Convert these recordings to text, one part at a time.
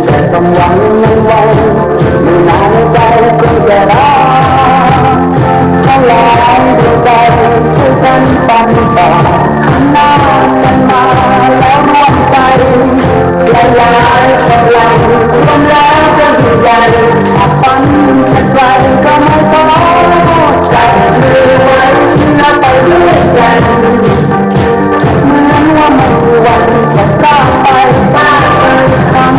แต่ต้องหวังยังไง ไม่นานในใจคงจะรัก ทั้งหลายดวงใจช่วยกันปันต่อ หันหน้ากันมาแล้วร่วมใจ หลายๆกำลังรวมแล้วจะยิ่งใหญ่ หากฝันจะไกลก็ไม่ท้อ จับมือไว้แล้วไปด้วยกัน เหมือนว่าไม่มีวันจะพลาดไป พลาดไปครั้ง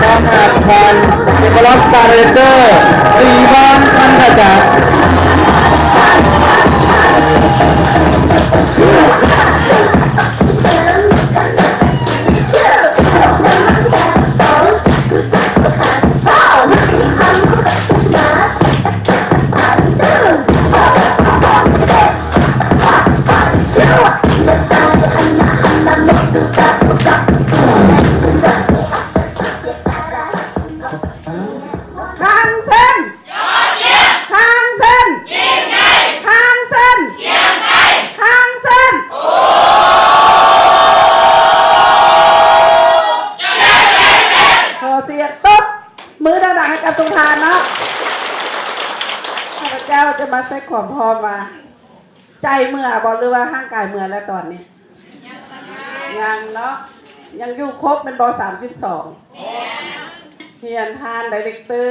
ต้อนรับທ່ານ ເອກະລັກ ຕາເຣເຕີ ສີວານ ພັນທະຈັກ. ຂ້າງເສັ້ນ ຂ້າງເສັ້ນ ຂ້າງເສັ້ນ ຂ້າງເສັ້ນ ຂໍສຽງຕົບມືດັງໆໃຫ້ກັບທຸກທ່ານເນາະ. ຂ້າພະເຈົ້າຈະມາເຊັກຄວາມພ້ອມວ່າ ໃຈເມື່ອບໍ່ ຫຼືວ່າຮ່າງກາຍເມື່ອແລ້ວຕອນນີ້? ຍັງເນາະ ຍັງຢູ່ຄົບແມ່ນບໍ່? ສາມສິບສອງ ຮຽນທ່ານໄດເຣັກເຕີ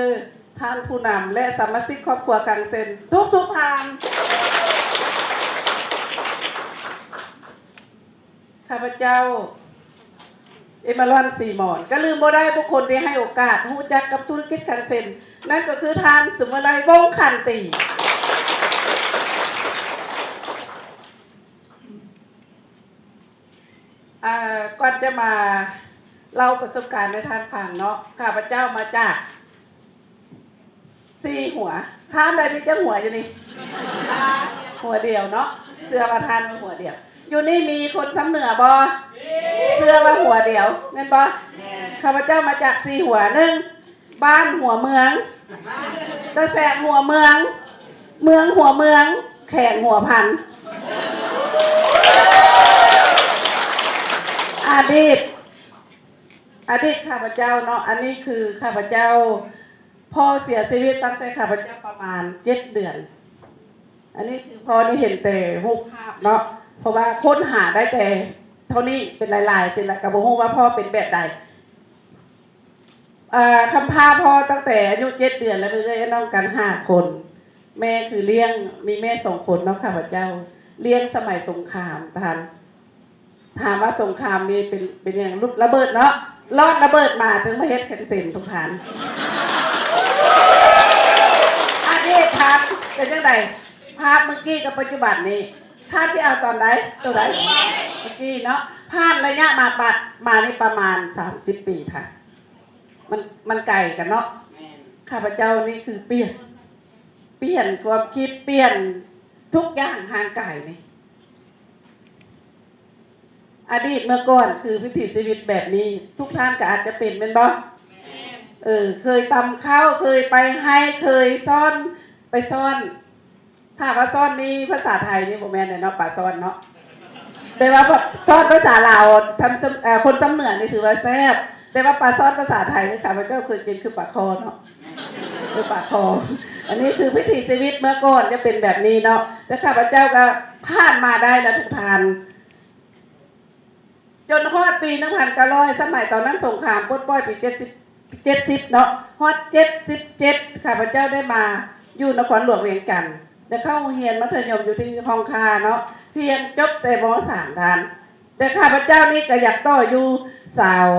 ທ່ານຜູ້ນຳ ແລະ ສະມາຊິກຄອບຄົວຄັງເຊັນທຸກໆທ່ານ. ຂ້າພະເຈົ້າ ເອມາລອນ ສີໝອນ ກະລືມບໍ່ໄດ້ ບຸກຄົນທີ່ໃຫ້ໂອກາດຮູ້ຈັກກັບທຸລະກິດຄັງເຊັນ ນັ້ນກໍຄືທ່ານ ສຸມມະໄລ ວົງຂັນຕີ. ເອີ ກ່ອນຈະມາເລົ່າປະສົບການໃຫ້ທ່ານຟັງເນາະ, ຂ້າພະເຈົ້າມາຈາກສີ່ຫົວ. ທ່ານໃດມີຈັກຫົວຢູ່ນີ້? ຫົວດຽວເນາະ, ເຊື່ອວ່າທ່ານມີຫົວດຽວ. ຢູ່ນີ້ມີຄົນຊຳເໜືອບໍ່? ເຊື່ອວ່າຫົວດຽວ ແມ່ນບໍ່? ຂ້າພະເຈົ້າມາຈາກສີ່ຫົວ. ໜຶ່ງ ບ້ານຫົວເມືອງ, ຕາແສງຫົວເມືອງ, ເມືອງຫົວເມືອງ, ແຂວງຫົວພັນ. ອະດີດ ອະດີດຂ້າພະເຈົ້າເນາະ, ອັນນີ້ຄືຂ້າພະເຈົ້າ ພໍ່ເສຍຊີວິດຕັ້ງແຕ່ຂ້າພະເຈົ້າປະມານເຈັດເດືອນ. ອັນນີ້ຄືພໍ່ນີ້ເຫັນແຕ່ຮູບພາບເນາະ, ເພາະວ່າຄົ້ນຫາໄດ້ແຕ່ເທົ່ານີ້ ເປັນຫຼາຍໆ ຊິລະ ກໍບໍ່ຮູ້ວ່າພໍ່ເປັນແບບໃດ. ເອີ ຄຳພາພໍ່ຕັ້ງແຕ່ອາຍຸເຈັດເດືອນ ແລ້ວມີເອື້ອຍນ້ອງກັນຫ້າຄົນ. ແມ່ຄືລ້ຽງ ມີແມ່ສອງຄົນເນາະ ຂ້າພະເຈົ້າລ້ຽງສະໄໝສົງຄາມທ່ານ. ຖາມວ່າສົງຄາມນີ້ເປັນ ເປັນຫຍັງ? ລະເບີດເນາະ, ລອດລະເບີດມາ ເຖິງມາເຮັດຄັງເຊັນທຸກທ່ານ. ອະດີດທ່ານເປັນຈັ່ງໃດ? ພາບເມື່ອກີ້ກັບປັດຈຸບັນນີ້ ທ່ານຊິເອົາຕອນໃດ? ໂຕໃດ? ເມື່ອກີ້ເນາະ. ຜ່ານໄລຍະມາປະ ມານີ້ປະມານສາມສິບປີທ່ານ. ມັນ ມັນໄກກັນເນາະ. ແມ່ນ. ຂ້າພະເຈົ້ານີ້ຄືປ່ຽນ ປ່ຽນຄວາມຄິດ ປ່ຽນທຸກຢ່າງ ຮ່າງກາຍນີ້. ອະດີດເມື່ອກ່ອນຄືວິຖີຊີວິດແບບນີ້ ທຸກທ່ານກໍອາດຈະເປັນແມ່ນບໍ່? ແມ່ນ. ເອີ ເຄີຍຕຳເຂົ້າ ເຄີຍໄປໄຮ່ ເຄີຍຊ້ອນ ໄປຊ້ອນ ຖ້າວ່າຊ້ອນນີ້ພາສາໄທນີ້ບໍ່ແມ່ນແຫຼະເນາະ ປາຊ້ອນເນາະ. ແຕ່ວ່າຊ້ອນພາສາລາວ ທາງ ເອີ ຄົນຊຳເໜືອນີ້ຖືວ່າແຊບ, ແຕ່ວ່າປາຊ້ອນພາສາໄທນີ້ ຂ້າພະເຈົ້າເຄີຍກິນຄືປາຄໍ່ເນາະ ຄືປາຄໍ່. ອັນນີ້ຄືວິຖີຊີວິດເມື່ອກ່ອນຈະເປັນແບບນີ້ເນາະ, ແຕ່ຂ້າພະເຈົ້າກໍຜ່ານມາໄດ້ລະທຸກທ່ານ. ຈົນຮອດປີໜຶ່ງພັນເກົ້າຮ້ອຍ ສະໄໝຕອນນັ້ນສົງຄາມປົດປ່ອຍປີເຈັດສິບ ເຈັດສິບເນາະ, ຮອດເຈັດສິບເຈັດ ຂ້າພະເຈົ້າໄດ້ມາຢູ່ນະຄອນຫຼວງວຽງຈັນ ໄດ້ເຂົ້າໂຮງຮຽນມັດທະຍົມຢູ່ທີ່ຫ້ອງຂ້າເນາະ, ພຽງຈົບແຕ່ ມໍສາມ ທ່ານ. ແຕ່ຂ້າພະເຈົ້ານີ້ກໍຢາກຕໍ່ຢູ່ສາວ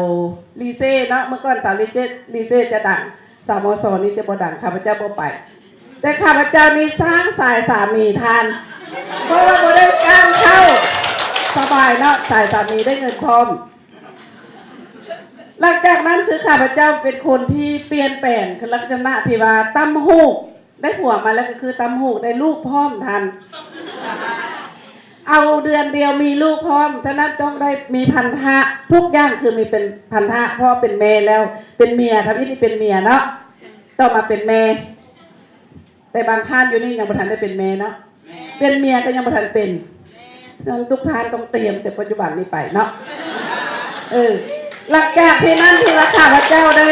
ລີເຊເນາະ, ເມື່ອກ່ອນສາວລີເຊ ລີເຊຈະດັງ, ສາວ ມສ ນີ້ຈະບໍ່ດັງ, ຂ້າພະເຈົ້າບໍ່ໄປ. ແຕ່ຂ້າພະເຈົ້ານີ້ສ້າງສາຍສາມີທ່ານ ເພາະວ່າບໍ່ໄດ້ຈ້າງເຂົ້າ ສະບາຍເນາະ, ສາຍສາມີໄດ້ເງິນພ້ອມ. ຫຼັງຈາກນັ້ນຄືຂ້າພະເຈົ້າເປັນຄົນທີ່ປ່ຽນແປງ ຄືລັກສະນະທີ່ວ່າຕ່ຳຫູກ, ໄດ້ຜົວມາແລ້ວກໍຄືຕ່ຳຫູກ, ໄດ້ລູກພ້ອມທ່ານ. ເອົາເດືອນດຽວມີລູກພ້ອມ, ສະນັ້ນຕ້ອງໄດ້ມີພັນທະ, ທຸກຢ່າງຄືມີເປັນພັນທະ, ເພາະເປັນແມ່ແລ້ວ ເປັນເມຍ, ທຳອິດນີ້ເປັນເມຍເນາະ, ຕໍ່ມາເປັນແມ່. ແຕ່ບາງທ່ານຢູ່ນີ້ຍັງບໍ່ທັນໄດ້ເປັນແມ່ເນາະ, ເປັນເມຍກໍຍັງບໍ່ທັນເປັນ. ນັ້ນ ທຸກທ່ານຕ້ອງຕຽມແຕ່ປັດຈຸບັນນີ້ໄປເນາະ. ເອີ ຫຼັງຈາກທີ່ນັ້ນ ທີ່ວ່າຂ້າພະເຈົ້າໄດ້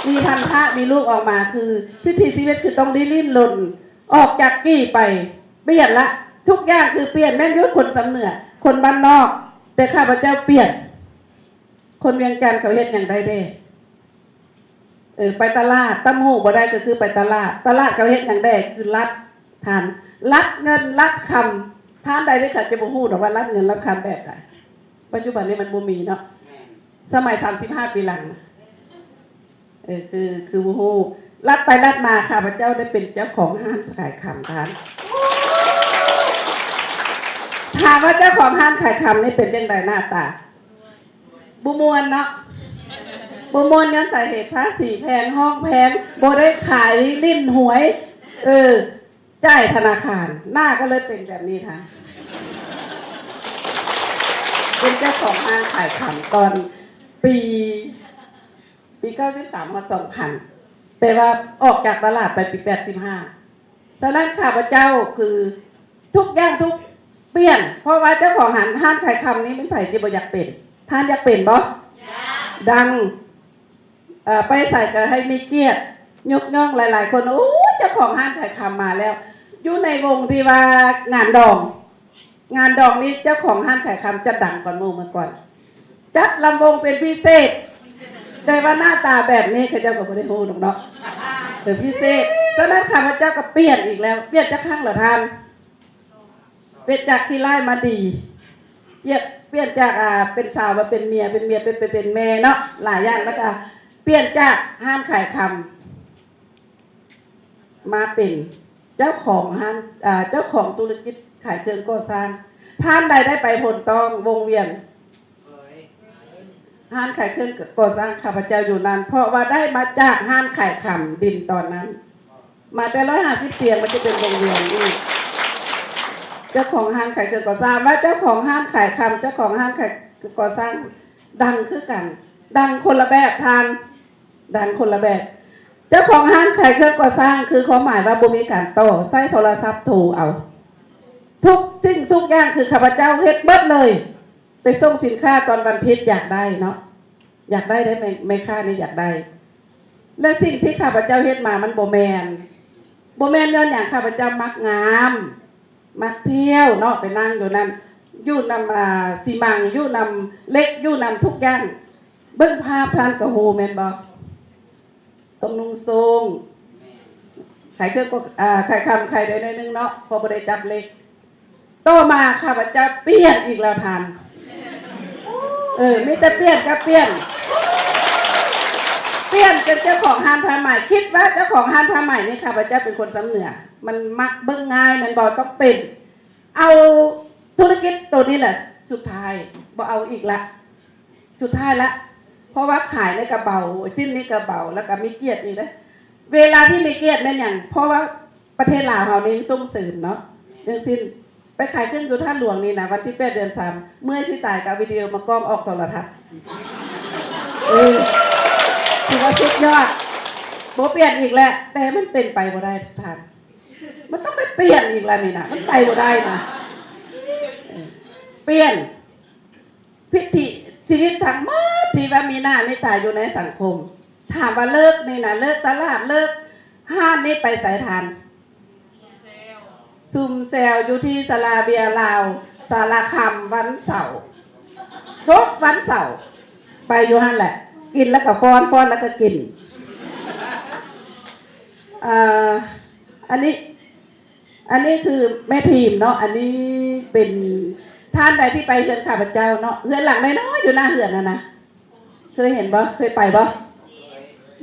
ມີພັນທະ ມີລູກອອກມາ ຄືວິຖີຊີວິດຄືຕ້ອງໄດ້ດີ້ນລົນອອກຈາກກີ່ໄປ ປ່ຽນລະ ທຸກຢ່າງຄືປ່ຽນ. ແມ່ນຢູ່ຄົນຊຳເໜືອ ຄົນບ້ານນອກ ແຕ່ຂ້າພະເຈົ້າປ່ຽນ. ຄົນວຽງຈັນເຂົາເຮັດຫຍັງໄດ້ແດ່? ເອີ ໄປຕະຫຼາດ ຕຳຫູກບໍ່ໄດ້ກໍຄືໄປຕະຫຼາດ. ຕະຫຼາດເຂົາເຮັດຫຍັງແດ່? ຄືລັດ ທ່ານ ລັດເງິນລັດຄຳ. ທ່ານໃດທີ່ເຂົາຈະບໍ່ຮູ້ດອກວ່າລັດເງິນລັດຄຳແບບໃດ. ປັດຈຸບັນນີ້ມັນບໍ່ມີເນາະ. ສະໄໝສາມສິບຫ້າປີຫຼັງ ເອີ ຄື ຄືບໍ່ຮູ້. ລັດໄປລັດມາ ຂ້າພະເຈົ້າໄດ້ເປັນເຈົ້າຂອງຮ້ານຂາຍຄຳທ່ານ. ຖາມວ່າເຈົ້າຂອງຮ້ານຂາຍຄຳນີ້ເປັນຈັ່ງໃດໜ້າຕາ? ບໍ່ມ່ວນເນາະ ບໍ່ມ່ວນຍ້ອນສາເຫດພາສີແພງ ຫ້ອງແພງ ບໍ່ໄດ້ຂາຍຫຼິ້ນຫວຍ ເອີ ຈ່າຍທະນາຄານ ໜ້າກໍເລີຍເປັນແບບນີ້ທ່ານ. ເປັນເຈົ້າຂອງຮ້ານຂາຍຄຳຕອນປີ ປີເກົ້າສິບສາມຮອດສອງພັນ ແຕ່ວ່າອອກຈາກຕະຫຼາດໄປປີແປດສິບຫ້າ. ສະນັ້ນຂ້າພະເຈົ້າຄືທຸກຢ່າງທຸກປ່ຽນ ເພາະວ່າເຈົ້າຂອງຮ້ານ ຮ້ານຂາຍຄຳນີ້ແມ່ນໃຜທີ່ບໍ່ຢາກເປັນ? ທ່ານຢາກເປັນບໍ່? ຢາກ. ດັງ ເອີ ໄປໃສກໍໃຫ້ມີກຽດ ຍົກຍ້ອງຫຼາຍໆຄົນ. ໂອ້ຍ ເຈົ້າຂອງຮ້ານຂາຍຄຳມາແລ້ວ. ຢູ່ໃນວົງທີ່ວ່າງານດອງ ງານດອງນີ້ເຈົ້າຂອງຮ້ານຂາຍຄຳຈະດັງກ່ອນໝູ່ເມື່ອກ່ອນ ຈັດລຳວົງເປັນພິເສດ ແຕ່ວ່າໜ້າຕາແບບນີ້ເຂົາເຈົ້າກໍບໍ່ໄດ້ຮູ້ດອກເນາະ ເປັນພິເສດ. ສະນັ້ນຂ້າພະເຈົ້າກໍປ່ຽນອີກແລ້ວ. ປ່ຽນຈັກຄັ້ງລະທ່ານ? ປ່ຽນຈາກຂີ້ຮ້າຍມາດີ ປ່ຽນ ປ່ຽນຈາກ ອ່າ ເປັນສາວມາເປັນເມຍ ເປັນເມຍເປັນ ເປັນ ເປັນແມ່ເນາະ ຫຼາຍຢ່າງ. ແລ້ວກໍປ່ຽນຈາກຮ້ານຂາຍຄຳ ມາເປັນເຈົ້າຂອງຮ້ານ ເຈົ້າຂອງທຸລະກິດຂາຍເຄື່ອງກໍ່ສ້າງ. ທ່ານໃດໄດ້ໄປໂພນຕ້ອງ ວົງວຽງ ຮ້ານຂາຍເຄື່ອງກໍ່ສ້າງ ຂ້າພະເຈົ້າຢູ່ນັ້ນ ເພາະວ່າໄດ້ມາຈາກຮ້ານຂາຍຄຳດິນຕອນນັ້ນ ມາແຕ່ຮ້ອຍຫ້າສິບຕຽງ ມັນຈະເປັນວົງວຽງອີກ. ເຈົ້າຂອງຮ້ານຂາຍເຄື່ອງກໍ່ສ້າງ ວ່າເຈົ້າຂອງຮ້ານຂາຍຄຳ ເຈົ້າຂອງຮ້ານຂາຍເຄື່ອງກໍ່ສ້າງ ດັງຄືກັນ ດັງຄົນລະແບບທ່ານ. ດັງຄົນລະແບບ. ເຈົ້າຂອງຮ້ານຂາຍເຄື່ອງກໍ່ສ້າງ ຄືຄວາມໝາຍວ່າບໍ່ມີການຕໍ່ ໃຊ້ໂທລະສັບໂທເອົາ. ທຸກສິ່ງທຸກຢ່າງຄືຂ້າພະເຈົ້າເຮັດເບິດເລີຍ. ໄປສົ່ງສິນຄ້າຕອນວັນທິດ ຢາກໄດ້ເນາະ ຢາກໄດ້ເດ້ ແມ່ ແມ່ຄ້ານີ້ຢາກໄດ້. ແລະ ສິ່ງທີ່ຂ້າພະເຈົ້າເຮັດມາມັນບໍ່ແມ່ນ ບໍ່ແມ່ນຍ້ອນຫຍັງ? ຂ້າພະເຈົ້າມັກງາມ ມັກທ່ຽວເນາະ ໄປນັ່ງຢູ່ນັ້ນ ຢູ່ນຳ ອ່າ ຊີມັງ ຢູ່ນຳເຫຼັກ ຢູ່ນຳທຸກຢ່າງ. ເບິ່ງພາບທ່ານກໍຮູ້ແມ່ນບໍ່? ຕ້ອງນຸ່ງໂສ້ງ ຂາຍເຄື່ອງກໍ ອ່າ ຂາຍຄຳ ຂາຍໄດ້ໜ້ອຍໜຶ່ງເນາະ ເພາະບໍ່ໄດ້ຈັບເຫຼັກ. ຕໍ່ມາຂ້າພະເຈົ້າປ່ຽນອີກແລ້ວທ່ານ ເອີ ມີແຕ່ປ່ຽນກັບປ່ຽນ ປ່ຽນເປັນເຈົ້າຂອງຮ້ານຜ້າໄໝ. ຄິດວ່າເຈົ້າຂອງຮ້ານຜ້າໄໝນີ້ ຂ້າພະເຈົ້າເປັນຄົນຊຳເໜືອ ມັນມັກເບິ່ງງ່າຍແມ່ນບໍ່? ຕ້ອງເປັນ ເອົາທຸລະກິດໂຕນີ້ແຫຼະ ສຸດທ້າຍບໍ່ເອົາອີກລະ ສຸດທ້າຍລະ ເພາະວ່າຂາຍນີ້ກະເບົາ ສິ້ນນີ້ກະເບົາ ແລ້ວກະມີກຽດອີກເດ້. ເວລາທີ່ມີກຽດແມ່ນຫຍັງ? ເພາະວ່າປະເທດລາວເຮົານີ້ສົ່ງເສີມເນາະ ເລື່ອງສິ້ນ. ໄປຂາຍເຄື່ອງຢູ່ທ່າຫຼວງນີ້ນະ ວັນທີແປດເດືອນສາມ ເມື່ອຍຊິຕາຍກະເອົາວິດີໂອມາກ້ອງອອກໂທລະທັດ. ເອີ ຖືວ່າສຸດຍອດ ບໍ່ປ່ຽນອີກແລ້ວ. ແຕ່ມັນເປັນໄປບໍ່ໄດ້ທ່ານ ມັນຕ້ອງໄປປ່ຽນອີກລະນີ້ນະ ມັນໄປບໍ່ໄດ້ນະ. ເອີ ປ່ຽນ ວິຖີຊີວິດທັງໝົດທີ່ວ່າມີໜ້າມີຕາຢູ່ໃນສັງຄົມ ຖາມວ່າເລີກນີ້ນະ ເລີກຕະຫຼາດ ເລີກຮ້ານນີ້ໄປໃສທ່ານ? ຊຸມແຊວຢູ່ທີ່ສາລາເບຍລາວ ສາລາຄຳ ວັນເສົາ ທຸກວັນເສົາ ໄປຢູ່ຫັ້ນແຫຼະ ກິນແລ້ວກໍຟ້ອນ ຟ້ອນແລ້ວກໍກິນ. ເອີ ອັນນີ້ ອັນນີ້ຄືແມ່ທີມເນາະ ອັນນີ້ເປັນ ທ່ານໃດທີ່ໄປເຮືອນຂ້າພະເຈົ້າເນາະ ເຮືອນຫຼັງນ້ອຍໆຢູ່ໜ້າເຮືອນຫັ້ນນະ ເຄີຍເຫັນບໍ່? ເຄີຍໄປບໍ່?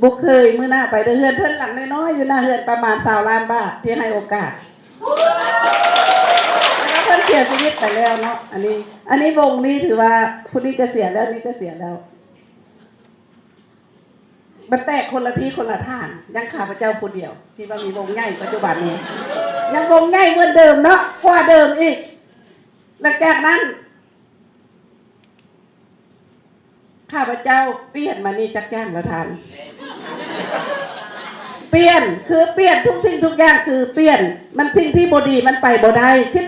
ບໍ່ເຄີຍ. ມື້ໜ້າໄປເດີ ເຮືອນເພິ່ນຫຼັງນ້ອຍໆຢູ່ໜ້າເຮືອນ ປະມານຊາວລ້ານບາດ ທີ່ໃຫ້ໂອກາດ ແຕ່ວ່າເພິ່ນເສຍຊີວິດໄປແລ້ວເນາະ. ອັນນີ້ ອັນນີ້ວົງນີ້ຖືວ່າຜູ້ນີ້ກະເສຍແລ້ວ ນີ້ກະເສຍແລ້ວ. ມັນແຕກຄົນລະທີ່ຄົນລະທາງ ຍັງຂ້າພະເຈົ້າຜູ້ດຽວທີ່ວ່າມີວົງໃຫຍ່ປັດຈຸບັນນີ້ ຍັງວົງໃຫຍ່ເໝືອນເດີມເນາະ ກວ່າເດີມອີກ. ຫຼັງຈາກນັ້ນ ຂ້າພະເຈົ້າປ່ຽນມານີ້ຈັກຢ່າງລະທ່ານ ປ່ຽນ ຄືປ່ຽນ ທຸກສິ່ງທຸກຢ່າງຄືປ່ຽນ. ມັນສິ່ງທີ່ບໍ່ດີມັນໄປບໍ່ໄດ້ ຄິດ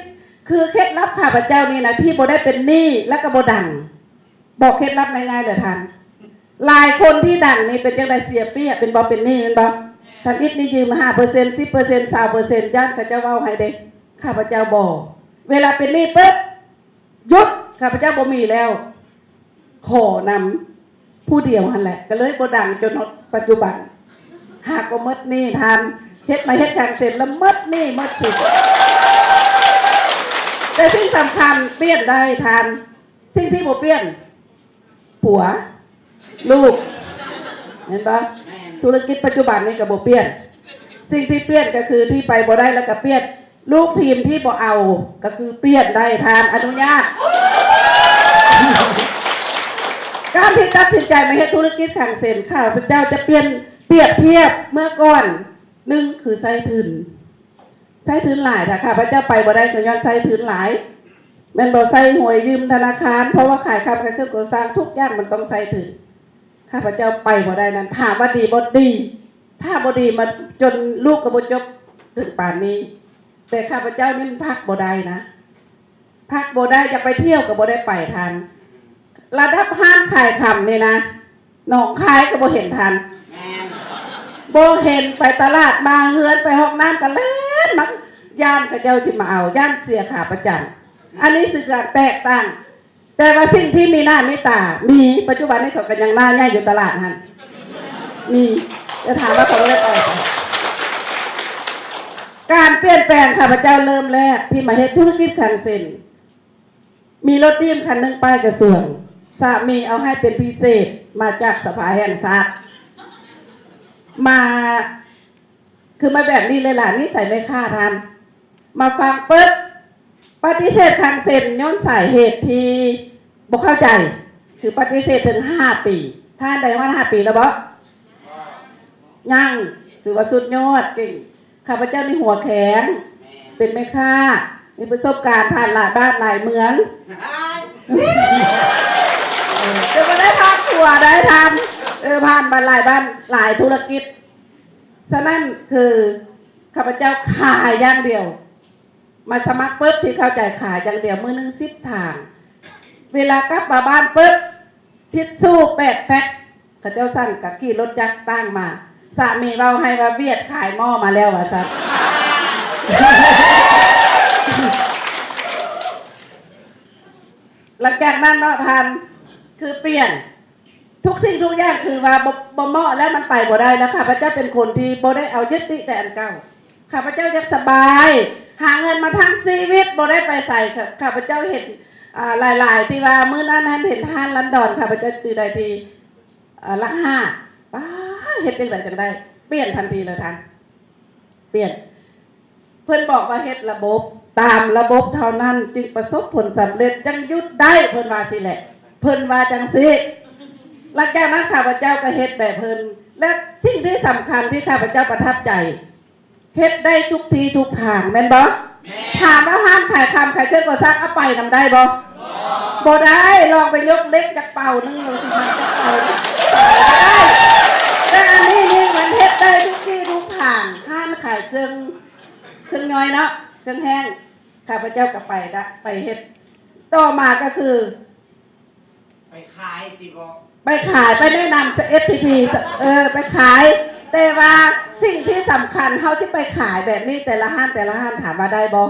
ຄືເຄັດລັບຂ້າພະເຈົ້ານີ້ນະ ທີ່ບໍ່ໄດ້ເປັນໜີ້ ແລະກໍບໍ່ດັງ ບອກເຄັດລັບງ່າຍໆເລີຍທ່ານ. ຫຼາຍຄົນທີ່ດັງນີ້ເປັນຈັ່ງໃດ? ເສຍເປຍບ ເປັນບໍ່? ເປັນໜີ້ແມ່ນບໍ່? ທຳອິດນີ້ຢືມຫ້າເປີເຊັນ ສິບເປີເຊັນ ຊາວເປີເຊັນ ຢ້ານເຂົາເຈົ້າເວົ້າໃຫ້ເດ້. ຂ້າພະເຈົ້າບໍ່. ເວລາເປັນໜີ້ປຶບ ຢຸດ ຂ້າພະເຈົ້າບໍ່ມີແລ້ວ ຂໍນຳຜູ້ດຽວຫັ້ນແຫຼະ ກໍເລີຍບໍ່ດັງຈົນຮອດປັດຈຸບັນ. ຫາກໍໝົດໜີ້ທ່ານ ເຮັດມາເຮັດຂ້າງເຊັນແລ້ວໝົດໜີ້ໝົດສິນ. ແຕ່ສິ່ງສຳຄັນປ່ຽນໄດ້ທ່ານ ສິ່ງທີ່ບໍ່ປ່ຽນ ຜົວ ລູກ ແມ່ນບໍ່? ທຸລະກິດປັດຈຸບັນນີ້ກໍບໍ່ປ່ຽນ. ສິ່ງທີ່ປ່ຽນກໍຄືທີ່ໄປບໍ່ໄດ້ ແລ້ວກໍປ່ຽນ ລູກທີມທີ່ບໍ່ເອົາ ກໍຄືປ່ຽນໄດ້ທ່ານ ອະນຸຍາດ. ການທີ່ຕັດສິນໃຈມາເຮັດທຸລະກິດຄັງເຊັນ ຂ້າພະເຈົ້າຈະປ່ຽນ ປຽບທຽບເມື່ອກ່ອນ ໜຶ່ງ ຄືໃຊ້ທຶນ ໃຊ້ທຶນຫຼາຍ. ຖ້າຂ້າພະເຈົ້າໄປບໍ່ໄດ້ ກໍຍ້ອນໃຊ້ທຶນຫຼາຍ ແມ່ນບໍ່? ໃຊ້ຫວຍ ຢືມທະນາຄານ ເພາະວ່າຂາຍຄຳຂາຍເຄື່ອງກໍ່ສ້າງ ທຸກຢ່າງມັນຕ້ອງໃຊ້ທຶນ. ຂ້າພະເຈົ້າໄປບໍ່ໄດ້ນັ້ນ ຖາມວ່າດີບໍ່? ດີ. ຖ້າບໍ່ດີມາຈົນລູກກໍບໍ່ຈົບເຖິງປານນີ້. ແຕ່ຂ້າພະເຈົ້ານີ້ມັນພັກບໍ່ໄດ້ນະ ພັກບໍ່ໄດ້ ຢາກໄປທ່ຽວກໍບໍ່ໄດ້ໄປທ່ານ. ລະດັບຮ້ານຂາຍຄຳນີ້ນະ ໜອງຄາຍກໍບໍ່ເຫັນທ່ານ ແມ່ນ ບໍ່ເຫັນ. ໄປຕະຫຼາດ ມາເຮືອນ ໄປຫ້ອງນ້ຳກໍແລ່ນມາ ຢ້ານເຂົາເຈົ້າຊິມາເອົາ ຢ້ານເສຍຂາປະຈຳ. ອັນນີ້ຄືການແຕກຕ່າງ. ແຕ່ວ່າສິ່ງທີ່ມີໜ້າມີຕາ ມີ ປັດຈຸບັນນີ້ເຂົາກໍຍັງໜ້າໃຫຍ່ຢູ່ຕະຫຼາດຫັ້ນ ມີ. ແຕ່ຖາມວ່າເຂົາໄດ້ໄປ ການປ່ຽນແປງ ຂ້າພະເຈົ້າເລີ່ມແລກທີ່ມາເຮັດທຸລະກິດຄັງເຊັນ ມີລົດດີມຄັນໜຶ່ງ ປ້າຍກະຊວງ ສາມີເອົາໃຫ້ເປັນພິເສດ ມາຈາກສະພາແຫ່ງຊາດ ມາ ຄືມາແບບນີ້ເລີຍລະ ນິໄສແມ່ຄ້າທ່ານ. ມາຟັງປຶບ ປະຕິເສດຄັງເຊັນ ຍ້ອນສາເຫດທີ່ບໍ່ເຂົ້າໃຈ ຄືປະຕິເສດເຖິງຫ້າປີ. ທ່ານໄດ້ຮອດຫ້າປີແລ້ວບໍ່? ຍັງ. ຖືວ່າສຸດຍອດ ເກັ່ງ. ຂ້າພະເຈົ້ານີ້ຫົວແຂງ ເປັນແມ່ຄ້າ ມີປະສົບການຜ່ານຫຼາຍບ້ານຫຼາຍເມືອງ ເອີ ແຕ່ບໍ່ໄດ້ຜ່ານຂົວໄດ້ທ່ານ ເອີ ຜ່ານມາຫຼາຍບ້ານ ຫຼາຍທຸລະກິດ. ສະນັ້ນຄືຂ້າພະເຈົ້າຂາຍຢ່າງດຽວ. ມາສະໝັກປຶບ ທີ່ເຂົ້າໃຈຂາຍຢ່າງດຽວ ມື້ໜຶ່ງສິບຖັງ. ເວລາກັບມາບ້ານປຶບ ທິດຊູແປດແພັກ ເຂົາເຈົ້າສັ່ງ ກະຂີ່ລົດຈັກຕ່າງມາ. ສາມີເວົ້າໃຫ້ວ່າ ວຽດຂາຍໝໍ້ມາແລ້ວວ່າຊັ້ນ. ຫຼັງຈາກນັ້ນເນາະທ່ານ ຄືປ່ຽນ ທຸກສິ່ງທຸກຢ່າງຄືວ່າບໍ່ ບໍ່ເໝາະແລ້ວ ມັນໄປບໍ່ໄດ້ແລ້ວ. ຂ້າພະເຈົ້າເປັນຄົນທີ່ບໍ່ໄດ້ເອົາຍຶດຕິແຕ່ອັນເກົ່າ. ຂ້າພະເຈົ້າຢາກສະບາຍ ຫາເງິນມາທັງຊີວິດ ບໍ່ໄດ້ໄປໃສ. ຂ້າ ຂ້າພະເຈົ້າເຫັນ ອ່າ ຫຼາຍໆ ທີ່ວ່າມື້ນັ້ນຫັ້ນເຫັນທ່ານລອນດອນ ຂ້າພະເຈົ້າຈື່ໄດ້ທີ່ ອ່າ ຫຼັກຫ້າ ປ້າ ເຮັດຈັ່ງໃດຈັ່ງໄດ້ ປ່ຽນທັນທີເລີຍທ່ານ ປ່ຽນ. ເພິ່ນບອກວ່າເຮັດລະບົບ ຕາມລະບົບເທົ່ານັ້ນຈຶ່ງປະສົບຜົນສຳເລັດ ຈັ່ງຢຸດໄດ້ ເພິ່ນວ່າຊີ້ແຫຼະ ເພິ່ນວ່າຈັ່ງຊີ້. ຫຼັງຈາກນັ້ນຂ້າພະເຈົ້າກໍເຮັດແບບເພິ່ນ ແລະ ສິ່ງທີ່ສຳຄັນທີ່ຂ້າພະເຈົ້າປະທັບໃຈ ເຮັດໄດ້ທຸກທີ່ທຸກທາງ ແມ່ນບໍ່? ແມ່ນ. ຖາມວ່າຮ້ານຂາຍຄຳຂາຍເຄື່ອງກໍ່ສ້າງ ເອົາໄປນຳໄດ້ບໍ່? ບໍ່. ບໍ່ໄດ້. ລອງໄປຍົກເຫຼັກຈັກເປົາໜຶ່ງ ຫຼືຊິມັນຈັກເປົາໜຶ່ງ ບໍ່ໄດ້. ແຕ່ອັນນີ້ນີ້ມັນເຮັດໄດ້ທຸກທີ່ທຸກທາງ ຮ້ານຂາຍເຄື່ອງ ເຄື່ອງຍ່ອຍເນາະ ເຄື່ອງແຫ້ງ ຂ້າພະເຈົ້າກໍໄປລະ ໄປເຮັດ. ຕໍ່ມາກໍຄື ໄປຂາຍຕິບໍ? ໄປຂາຍ ໄປແນະນຳ ເອັສທີພີ ເອີ ໄປຂາຍ. ແຕ່ວ່າສິ່ງທີ່ສຳຄັນ ເຮົາຊິໄປຂາຍແບບນີ້ ແຕ່ລະຮ້ານ ແຕ່ລະຮ້ານ ຖາມວ່າໄດ້ບໍ່?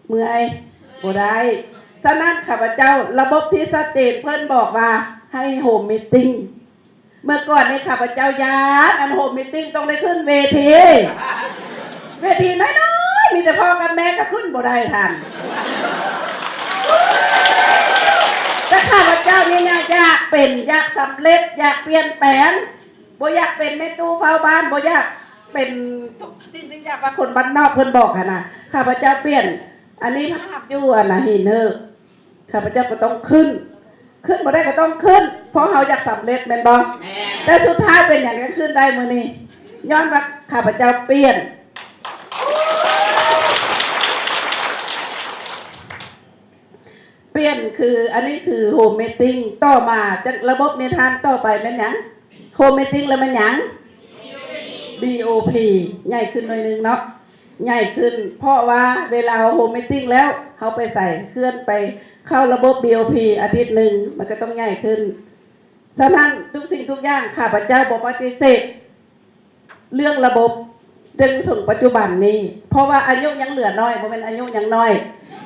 ເມື່ອຍ ບໍ່ໄດ້. ສະນັ້ນ ຂ້າພະເຈົ້າ ລະບົບທີ່ຊັດເຈນ ເພິ່ນບອກວ່າໃຫ້ໂຮມມີດຕິ້ງ. ເມື່ອກ່ອນນີ້ຂ້າພະເຈົ້າຢ້ານ ອັນໂຮມມີດຕິ້ງຕ້ອງໄດ້ຂຶ້ນເວທີ ເວທີນ້ອຍໆ ມີແຕ່ພໍ່ກັບແມ່ກໍຂຶ້ນບໍ່ໄດ້ທ່ານ. ແຕ່ຂ້າພະເຈົ້ານີ້ນະ ຢາກເປັນ ຢາກສຳເລັດ ຢາກປ່ຽນແປງ ບໍ່ຢາກເປັນແມ່ຕູ້ເຝົ້າບ້ານ ບໍ່ຢາກເປັນທຸກສິ່ງທຸກຢ່າງ ວ່າຄົນບ້ານນອກເພິ່ນບອກຫັ້ນນະ. ຂ້າພະເຈົ້າປ່ຽນ ອັນນີ້ພາບຢູ່ ອັນນະ ຫີນເຫີ ຂ້າພະເຈົ້າກໍຕ້ອງຂຶ້ນ ຂຶ້ນບໍ່ໄດ້ກໍຕ້ອງຂຶ້ນ ເພາະເຮົາຢາກສຳເລັດແມ່ນບໍ່? ແມ່ນ. ແຕ່ສຸດທ້າຍເປັນຫຍັງຈັ່ງຂຶ້ນໄດ້ມື້ນີ້? ຍ້ອນວ່າຂ້າພະເຈົ້າປ່ຽນ ປ່ຽນຄື ອັນນີ້ຄືໂຮມມີດຕິ້ງ. ຕໍ່ມາຈາກລະບົບນີ້ທ່ານ ຕໍ່ໄປແມ່ນຫຍັງ? ໂຮມມີດຕິ້ງແລ້ວແມ່ນຫຍັງ? ດີໂອພີ ໃຫຍ່ຂຶ້ນໜ້ອຍໜຶ່ງເນາະ. ໃຫຍ່ຂຶ້ນ ເພາະວ່າເວລາເຮົາໂຮມມີດຕິ້ງແລ້ວ ເຮົາໄປໃສ ເຄື່ອນໄປເຂົ້າລະບົບ ບີໂອພີ ອາທິດໜຶ່ງ ມັນກໍຕ້ອງໃຫຍ່ຂຶ້ນ. ສະນັ້ນ ທຸກສິ່ງທຸກຢ່າງ ຂ້າພະເຈົ້າບໍ່ປະຕິເສດເລື່ອງລະບົບ ຈົນເຖິງປັດຈຸບັນນີ້ ເພາະວ່າອາຍຸຍັງເຫຼືອນ້ອຍ ບໍ່ແມ່ນອາຍຸຍັງນ້ອຍ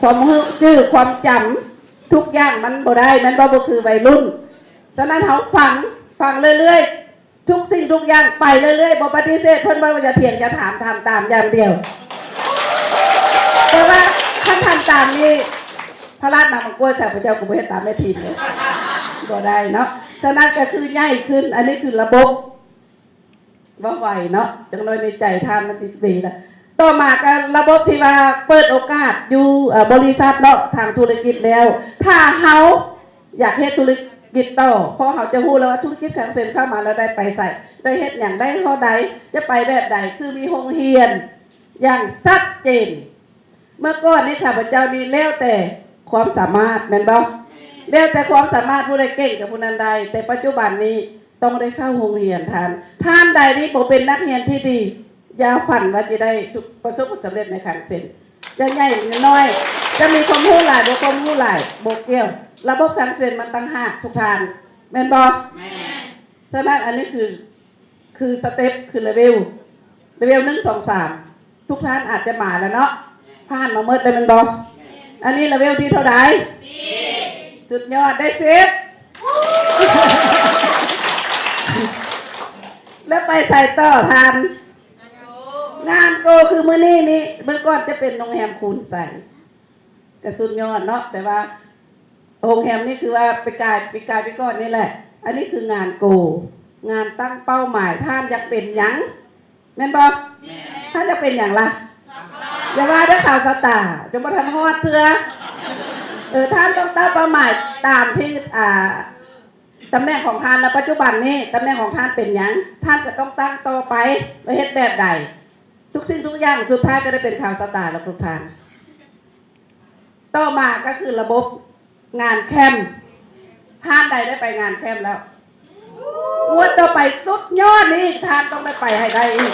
ຄວາມຮູ້ຈື່ ຄວາມຈຳ ທຸກຢ່າງມັນບໍ່ໄດ້ ແມ່ນບໍ່? ບໍ່ຄືໄວລຸ້ນ. ສະນັ້ນ ເຮົາຟັງ ຟັງເລື້ອຍໆ ທຸກສິ່ງທຸກຢ່າງໄປເລື້ອຍໆ ບໍ່ປະຕິເສດ ເພິ່ນເວົ້າຢ່າຖຽງຢ່າຖາມ ທຳຕາມຢ່າງດຽວ. ແຕ່ວ່າຄັນທຳຕາມນີ້ ພະລາດນຳມັງກວດ ຂ້າພະເຈົ້າກໍບໍ່ເຮັດຕາມແມ່ທີມເດ້ ບໍ່ໄດ້ເນາະ. ສະນັ້ນກໍຄືໃຫຍ່ຂຶ້ນ ອັນນີ້ຄືລະບົບ ເວົ້າໄວເນາະ ຈັກໜ້ອຍໃນໃຈທ່ານມັນຊິເປລະ. ຕໍ່ມາກໍລະບົບທີ່ວ່າເປີດໂອກາດຢູ່ ເອີ ບໍລິສັດເນາະ ທາງທຸລະກິດແລ້ວ ຖ້າເຮົາ ຢາກເຮັດທຸລະກິດຕໍ່ ເພາະເຮົາຈະຮູ້ແລ້ວວ່າທຸລະກິດຄັງເຊັນເຂົ້າມາແລ້ວໄດ້ໄປໃສ ໄດ້ເຮັດຫຍັງ ໄດ້ເທົ່າໃດ ຈະໄປແບບໃດ ຄືມີໂຮງຮຽນຢ່າງຊັດເຈນ. ເມື່ອກ່ອນນີ້ຂ້າພະເຈົ້ານີ້ແລ້ວແຕ່ຄວາມສາມາດ ແມ່ນບໍ່? ແລ້ວແຕ່ຄວາມສາມາດ ຜູ້ໃດເກັ່ງກັບຜູ້ນັ້ນໄດ້ ແຕ່ປັດຈຸບັນນີ້ຕ້ອງໄດ້ເຂົ້າໂຮງຮຽນທ່ານ. ທ່ານໃດນີ້ບໍ່ເປັນນັກຮຽນທີ່ດີ ຢ່າຝັນວ່າຊິໄດ້ປະສົບຜົນສຳເລັດໃນຄັງເຊັນ. ຈະໃຫຍ່ຫຼືນ້ອຍ ຈະມີຄວາມຮູ້ຫຼາຍ ບໍ່ຄວາມຮູ້ຫຼາຍ ບໍ່ກ່ຽວ. ລະບົບຄັງເຊັນມັນຕ່າງຫາກທຸກທ່ານ ແມ່ນບໍ່? ແມ່ນ. ສະນັ້ນ ອັນນີ້ຄື ຄືສະເຕັບ ຄືລະເວວ ລະເວວໜຶ່ງ ສອງ ສາມ ທຸກທ່ານອາດຈະມາແລ້ວເນາະ ຜ່ານມາໝົດແລ້ວແມ່ນບໍ່? ອັນນີ້ລະເວວທີເທົ່າໃດ? ສິບ. ສຸດຍອດ ໄດ້ສິບ ແລ້ວໄປໃສຕໍ່ທ່ານ? ງານໂກ ຄືມື້ນີ້ນີ້ ເມື່ອກ່ອນຈະເປັນໂຮງແຮມຄູນໄຊ ກະສຸດຍອດເນາະ ແຕ່ວ່າໂຮງແຮມນີ້ຄືວ່າປີກາຍ ປີກາຍ ປີກ່ອນນີ້ແຫຼະ. ອັນນີ້ຄືງານໂກ ງານຕັ້ງເປົ້າໝາຍ ທ່ານຢາກເປັນຫຍັງ ແມ່ນບໍ່? ແມ່ນ. ທ່ານຢາກເປັນຫຍັງລະ? ຢ່າວ່າແຕ່ຂ່າວສະຕາ ຈະບໍ່ທັນຮອດເທື່ອ. ເອີ ທ່ານຕ້ອງຕັ້ງເປົ້າໝາຍຕາມທີ່ ອ່າ ຕຳແໜ່ງຂອງທ່ານນະ ປັດຈຸບັນນີ້ ຕຳແໜ່ງຂອງທ່ານເປັນຫຍັງ ທ່ານຈະຕ້ອງຕັ້ງຕໍ່ໄປ ແລະ ເຮັດແບບໃດ ທຸກສິ່ງທຸກຢ່າງສຸດທ້າຍກໍໄດ້ເປັນຂ່າວສະຕາແລ້ວທຸກທ່ານ. ຕໍ່ມາກໍຄືລະບົບງານແຄມ ທ່ານໃດໄດ້ໄປງານແຄມແລ້ວ? ງວດຕໍ່ໄປສຸດຍອດນີ້ ທ່ານຕ້ອງໄດ້ໄປໃຫ້ໄດ້ອີກ.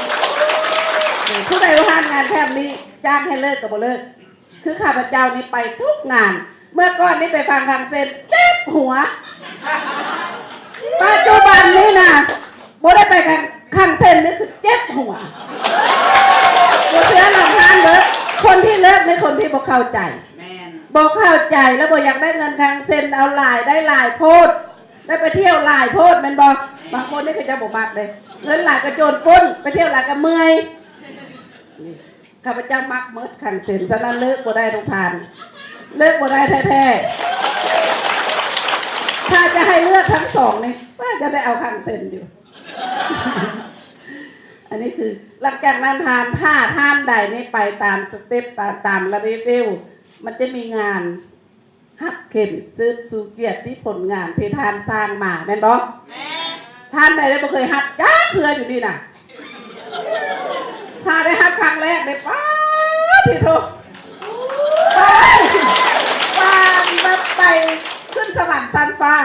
ເອີ ຜູ້ໃດວ່າທ່ານງານແຄມນີ້ ຈ້າງໃຫ້ເລີກກໍບໍ່ເລີກ. ຄືຂ້າພະເຈົ້ານີ້ໄປທຸກງານ ເມື່ອກ່ອນນີ້ໄປຟັງຄັງເຊັນເຈັບຫົວ ປັດຈຸບັນນີ້ນະ ບໍ່ໄດ້ໄປຄັງ ຄັງເຊັນນີ້ຄືເຈັບຫົວ. ບໍ່ເຊື່ອລອງທ່ານເບິ່ງ ຄົນທີ່ເລີກນີ້ຄົນທີ່ບໍ່ເຂົ້າໃຈ ແມ່ນ ບໍ່ເຂົ້າໃຈ ແລ້ວບໍ່ຢາກໄດ້ເງິນຄັງເຊັນ ເອົາຫຼາຍໄດ້ຫຼາຍໂພດ ໄດ້ໄປທ່ຽວຫຼາຍໂພດ ແມ່ນບໍ່? ບາງຄົນນີ້ເຂົາເຈົ້າບໍ່ມັກເດ້ ເງິນຫຼາຍກໍໂຈນປຸ້ນ ໄປທ່ຽວຫຼາຍກໍເມື່ອຍ. ຂ້າພະເຈົ້າມັກໝົດຄັງເຊັນ ສະນັ້ນເລີກບໍ່ໄດ້ທຸກທ່ານ ເລີກບໍ່ໄດ້ແທ້ໆ. ຖ້າຈະໃຫ້ເລືອກທັງສອງນີ້ ວ່າຈະໄດ້ເອົາຄັງເຊັນຢູ່. ອັນນີ້ຄື ຫຼັງຈາກນັ້ນທ່ານ ຖ້າທ່ານໃດນີ້ໄປຕາມສະເຕັບ ຕາມ ຕາມລະເວວ ມັນຈະມີງານ ຮັບເຂັມເຊີດຊູກຽດຕິຜົນງານທີ່ທ່ານສ້າງມາ ແມ່ນບໍ່? ແມ່ນ. ທ່ານໃດໄດ້ບໍ່ເຄີຍຮັບຈັກເທື່ອຢູ່ນີ້ນະ? ຖ້າໄດ້ຮັບຄັ້ງແລກເດ້ ປາດ ໂທ້ ປານ ປານແບບໄປຂຶ້ນສະຫວັນຊັ້ນຟ້າ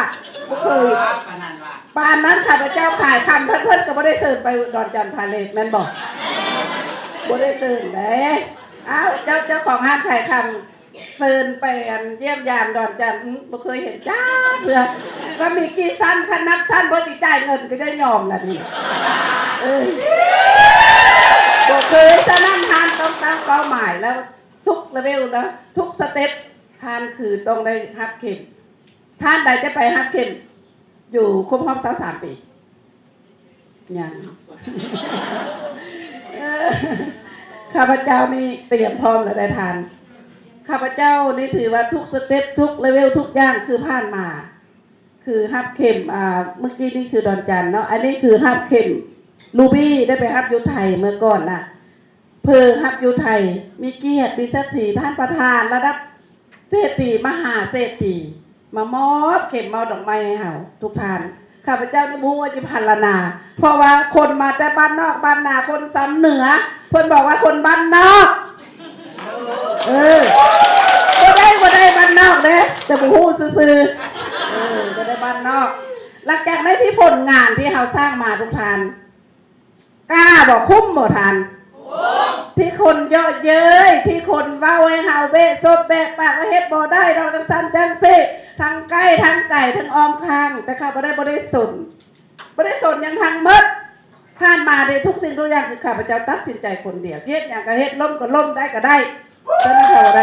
ບໍ່ເຄີຍ ປານນັ້ນວ່າ ປານນັ້ນ. ຂ້າພະເຈົ້າຂາຍຄຳ ເພິ່ນ ເພິ່ນກໍບໍ່ໄດ້ເຊີນໄປດອນຈັນພາເລດ ແມ່ນບໍ່? ບໍ່ໄດ້ເຊີນເດ້. ອ້າວ ເຈົ້າ ເຈົ້າຂອງຮ້ານຂາຍຄຳ ເຊີນໄປ ອັນ ຢ້ຽມຢາມດອນຈັນ ອື ບໍ່ເຄີຍເຫັນຈັກເທື່ອ ວ່າມີກີ່ຊັ້ນ ຄັນນັບຊັ້ນບໍ່ຊິຈ່າຍເງິນກໍໄດ້ຍອມລະນີ້ ເອີ ບໍ່ເຄີຍ. ສະນັ້ນທ່ານຕ້ອງຕັ້ງເປົ້າໝາຍ ແລ້ວທຸກລະເວວ ແລ້ວທຸກສະເຕັບ ທ່ານຄືຕ້ອງໄດ້ຮັບເຂັມ. ທ່ານໃດຈະໄປຮັບເຂັມຢູ່ຄົບຮອບຊາວສາມປີ? ຍັງ ເອີ ຂ້າພະເຈົ້ານີ້ຕຽມພ້ອມແລ້ວໄດ໋ທ່ານ. ຂ້າພະເຈົ້ານີ້ຖືວ່າທຸກສະເຕັບ ທຸກລະເວວ ທຸກຢ່າງຄືຜ່ານມາ ຄືຮັບເຂັມ ອ່າ ເມື່ອກີ້ນີ້ຄືດອນຈັນເນາະ ອັນນີ້ຄືຮັບເຂັມລູບີ ໄດ້ໄປຮັບຢູ່ໄທເມື່ອກ່ອນນະ ເພີຮັບຢູ່ໄທ ມີກຽດ ມີສັກສີ ທ່ານປະທານລະດັບເສດຖີ ມະຫາເສດຖີ ມາມອບເຂັມມອບດອກໄມ້ໃຫ້ເຮົາທຸກທ່ານ. ຂ້າພະເຈົ້ານີ້ບໍ່ຮູ້ວ່າຈະພັນລະນາ ເພາະວ່າຄົນມາແຕ່ບ້ານນອກບ້ານນາ ຄົນຊຳເໜືອ ເພິ່ນບອກວ່າຄົນບ້ານນອກ ເອີ ບໍ່ໄດ້ ບໍ່ໄດ້ບ້ານນອກເດ້ ແຕ່ບໍ່ຮູ້ຊື່ໆ ເອີ ບໍ່ໄດ້ບ້ານນອກ. ຫຼັງຈາກນັ້ນທີ່ຜົນງານທີ່ເຮົາສ້າງມາທຸກທ່ານ ກ້າບໍ່? ຄຸ້ມບໍ່ທ່ານ? ຄຸ້ມ. ທີ່ຄົນເຍາະເຍີ້ຍ ທີ່ຄົນເວົ້າໃຫ້ເຮົາເບະສົບແບະປາກວ່າເຮັດບໍ່ໄດ້ດອກ ຈັ່ງຊັ້ນຈັ່ງຊີ້ ທັງໃກ້ທັງໄກ ທັງອ້ອມຂ້າງ ແຕ່ຂ້າບໍ່ໄດ້ ບໍ່ໄດ້ສົນ ບໍ່ໄດ້ສົນຫຍັງທັງໝົດ. ຜ່ານມາເດ ທຸກສິ່ງທຸກຢ່າງຄືຂ້າພະເຈົ້າຕັດສິນໃຈຄົນດຽວ ເຮັດຫຍັງກໍເຮັດ ລົ້ມກໍລົ້ມ ໄດ້ກໍໄດ້ ເທົ່ານັ້ນເທົ່າໃດ.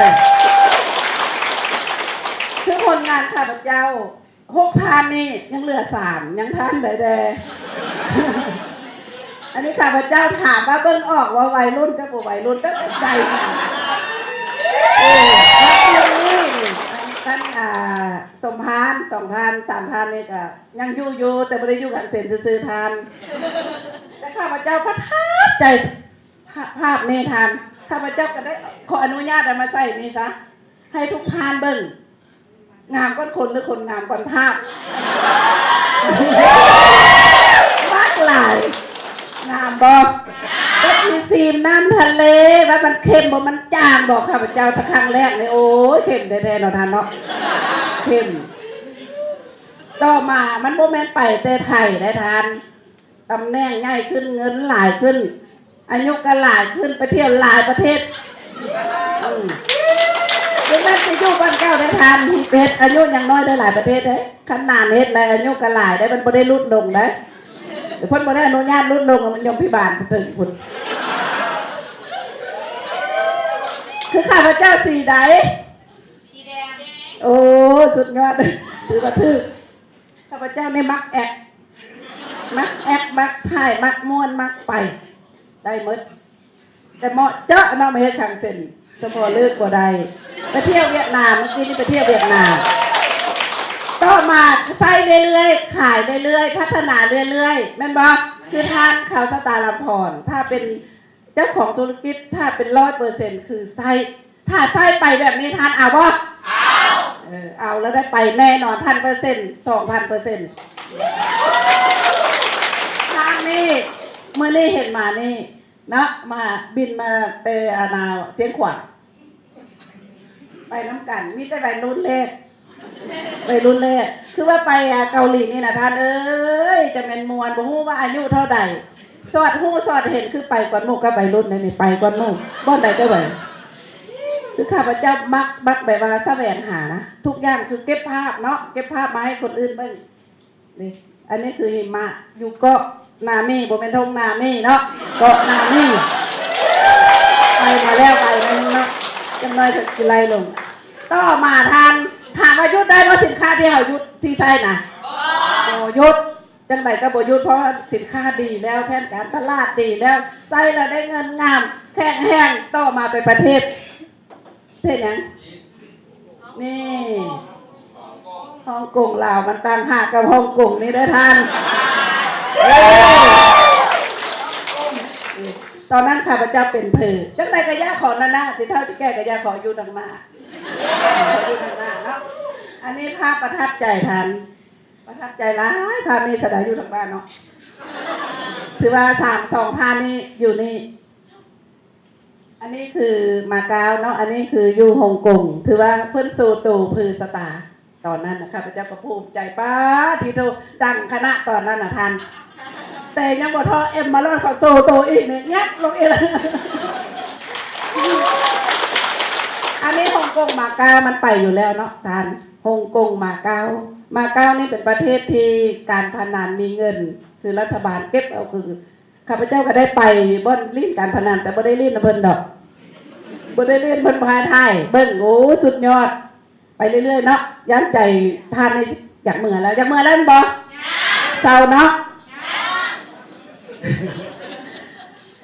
ຄືຜົນງານຂ້າພະເຈົ້າ ຫົກທ່ານນີ້ຍັງເຫຼືອສາມ ຍັງທ່ານໃດແດ່? ອັນນີ້ຂ້າພະເຈົ້າຖາມວ່າເບິ່ງອອກວ່າໄວລຸ້ນກັບບໍ່ໄວລຸ້ນ ແຕ່ໃຈ ເອີ ທ່ານ ທ່ານ ອ່າ ສົມພານ ສອງທ່ານ ສາມທ່ານນີ້ກໍຍັງຢູ່ຢູ່ ແຕ່ບໍ່ໄດ້ຢູ່ກາງເຊັນຊື່ໆ ທ່ານ ແຕ່ຂ້າພະເຈົ້າປະທັບໃຈ ພາບ ພາບນີ້ທ່ານ ຂ້າພະເຈົ້າກໍໄດ້ຂໍອະນຸຍາດເອົາມາໃສ່ນີ້ຊະ ໃຫ້ທຸກທ່ານເບິ່ງ ງາມກ່ອນຄົນ ຫຼື ຄົນງາມກ່ອນພາບ? ມັກຫຼາຍ ງາມບໍ່? ກໍຄືຊີມນ້ຳທະເລ ວ່າມັນເຄັມບໍ່ ມັນຈາງບໍ່? ຂ້າພະເຈົ້າ ຖ້າຄັ້ງແລກນີ້ ໂອ້ຍ ເຄັມແທ້ໆ ເນາະທ່ານເນາະ ເຄັມ. ຕໍ່ມາມັນບໍ່ແມ່ນໄປແຕ່ໄທໄດ໋ທ່ານ ຕຳແໜ່ງໃຫຍ່ຂຶ້ນ ເງິນຫຼາຍຂຶ້ນ ອາຍຸກໍຫຼາຍຂຶ້ນ ໄປທ່ຽວຫຼາຍປະເທດ ອືມ ບໍ່ແມ່ນຊິຢູ່ບ່ອນເກົ່າໄດ້ທ່ານ ເຮັດອາຍຸຍັງນ້ອຍໄດ້ຫຼາຍປະເທດເດ້ ຄັນນານເຮັດແລ້ວອາຍຸກໍຫຼາຍໄດ້ ມັນບໍ່ໄດ້ຫຼຸດລົງໄດ້ ເພິ່ນບໍ່ໄດ້ອະນຸຍາດຫຼຸດລົງ ມັນຍົມພິບານເຖິງພຸ້ນ ຄືຂ້າພະເຈົ້າສີໃດ? ສີແດງ. ໂອ້ ສຸດຍອດ ຖືວ່າຖືກ. ຂ້າພະເຈົ້ານີ້ມັກແອັກ ມັກແອັກ ມັກຖ່າຍ ມັກມ່ວນ ມັກໄປ ໄດ້ໝົດ ແຕ່ເໝາະເຈາະເນາະ ມາເຮັດຂ້າງເຊັນ ສະເພາະເລີກບໍ່ໄດ້ ໄປທ່ຽວຫວຽດນາມ ເມື່ອກີ້ນີ້ໄປທ່ຽວຫວຽດນາມ. ຕໍ່ມາໃຊ້ເລື້ອຍໆ ຂາຍເລື້ອຍໆ ພັດທະນາເລື້ອຍໆ ແມ່ນບໍ່? ຄືທ່ານ ເຂົ້າສະຕາລຳພອນ ຖ້າເປັນ ເຈົ້າຂອງທຸລະກິດ ຖ້າເປັນຮ້ອຍເປີເຊັນ ຄືໃຊ້ ຖ້າໃຊ້ໄປແບບນີ້ ທ່ານເອົາບໍ່? ເອົາ. ເອີ ເອົາແລ້ວໄດ້ໄປແນ່ນອນ ພັນເປີເຊັນ ສອງພັນເປີເຊັນ. ທາງນີ້ ມື້ນີ້ເຫັນມານີ້ເນາະ ມາ ບິນມາແຕ່ ອັນນ່າ ຊຽງຂວາງ ໄປນຳກັນ ມີແຕ່ໄວລຸ້ນແລກ ໄວລຸ້ນແລກ ຄືວ່າໄປ ອາ ເກົາຫຼີນີ້ນະທ່ານເອີຍ ຈະແມ່ນມ່ວນ ບໍ່ຮູ້ວ່າອາຍຸເທົ່າໃດ ສອດຮູ້ສອດເຫັນ ຄືໄປກ່ອນໝູ່ກັບໄວລຸ້ນນີ້ ໄປກ່ອນໝູ່ ບ່ອນໃດກໍໄປ ຄືຂ້າພະເຈົ້າມັກ ມັກແບບວ່າສະແຫວງຫານະ ທຸກຢ່າງຄືເກັບພາບເນາະ ເກັບພາບມາໃຫ້ຄົນອື່ນເບິ່ງ. ນີ້ ອັນນີ້ຄືຫິມະ ຢູ່ເກາະນາມີ ບໍ່ແມ່ນທົ່ງນາມີເນາະ ເກາະນາມີ ໄປມາແລ້ວ ໄປມາແລ້ວເນາະ ຈັກໜ້ອຍກໍຊິໄລ່ລົງ. ຕໍ່ມາທ່ານ ຖາມວ່າຢຸດໄດ້ບໍ່ ສິນຄ້າທີ່ເຮົາຢຸດ ທີ່ໃຊ້ນະ? ບໍ່ ບໍ່ຢຸດ ຈັ່ງໃດກໍບໍ່ຢຸດ ເພາະວ່າສິນຄ້າດີແລ້ວ ແຜນການຕະຫຼາດດີແລ້ວ ໃຊ້ແລ້ວໄດ້ເງິນງາມ ແຂງແຮງ. ຕໍ່ມາໄປປະເທດ ເຮັດຫຍັງ? ນີ້ ຮົງກົງລາວ ມັນຕ່າງຫາກກັບຮົງກົງນີ້ເດີທ່ານ ເອີ ຕອນນັ້ນຂ້າພະເຈົ້າເປັນເພີ ຈັ່ງໃດກໍຢ່າຂໍໜ້າ ສິເຖົ້າຊິແກ່ກໍຢ່າຂໍຢູ່ທາງໜ້າ ຢູ່ທາງໜ້າເນາະ. ອັນນີ້ພາບປະທັບໃຈທ່ານ ປະທັບໃຈຫຼາຍ ພາບນີ້ສະດາຍຢູ່ທາງບ້ານເນາະ ຖືວ່າສາມ ສອງທ່ານນີ້ຢູ່ນີ້. ອັນນີ້ຄືມາກາວເນາະ ອັນນີ້ຄືຢູ່ຮົງກົງ ຖືວ່າເພິ່ນໂຊໂຕຄືສະຕາ ຕອນນັ້ນນະ ຂ້າພະເຈົ້າກໍພູມໃຈ ປາດທິໂທ ດັງຂະໜາດຕອນນັ້ນນະທ່ານ ແຕ່ຍັງບໍ່ທໍ່ເອັມມາລອດ ເຂົາໂຊໂຕອີກນີ້ ຍັບລົງອີກແລ້ວ. ອັນນີ້ຮົງກົງມາກາວ ມັນໄປຢູ່ແລ້ວເນາະທ່ານ ຮົງກົງ ມາກາວ ມາກາວນີ້ເປັນປະເທດທີ່ການພະນັນມີເງິນ ຄືລັດຖະບານເກັບເອົາ ຄື ຂ້າພະເຈົ້າກໍໄດ້ໄປບ່ອນຫຼິ້ນການພະນັນ ແຕ່ບໍ່ໄດ້ຫຼິ້ນນຳເພິ່ນດອກ ບໍ່ໄດ້ຫຼິ້ນ ເພິ່ນບໍ່ໃຫ້ຖ່າຍເບິ່ງ. ໂອ້ ສຸດຍອດ ໄປເລື້ອຍໆເນາະ ຢ້ານໃຈທ່ານນີ້ຢາກເມືອແລ້ວ ຢາກເມືອແລ້ວແມ່ນບໍ່? ເຊົາເນາະ.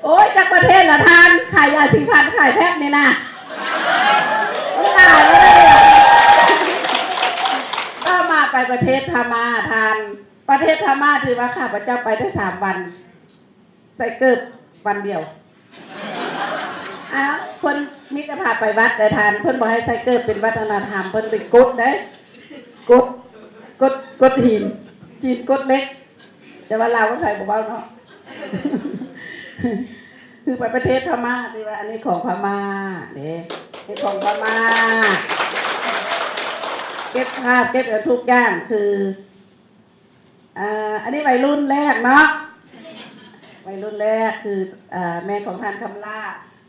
ໂອ້ຍ ຈັກປະເທດລະທ່ານ ຂາຍຢາສີຟັນ ຂາຍແພັດນີ້ນະ ຫຼາຍເລີຍ. ຕໍ່ມາໄປປະເທດພະມ້າທ່ານ ປະເທດພະມ້າ ຖືວ່າຂ້າພະເຈົ້າໄປໄດ້ສາມວັນ ໃສ່ເກີບວັນດຽວ. ອ້າວ ເພິ່ນມີແຕ່ພາໄປວັດເດ້ທ່ານ ເພິ່ນບໍ່ໃຫ້ໃສ່ເກີບ ເປັນວັດທະນະທຳ ເພິ່ນໄປກົດເດ້ ກົດ ກົດ ກົດຫີນ ຈີນກົດເຫຼັກ ແຕ່ວ່າລາວກັບໄທບໍ່ເວົ້າເນາະ. ຄືໄປປະເທດພະມ້າ ທີ່ວ່າອັນນີ້ຂອງພະມ້າເດ້ ເຮັດຂອງພະມ້າ ເກັບພາບ ເກັບອັນທຸກຢ່າງ ຄື ອ່າ ອັນນີ້ໄວລຸ້ນແລກເນາະ ໄວລຸ້ນແລກຄື ອ່າ ແມ່ຂອງທ່ານຄຳຫຼ້າ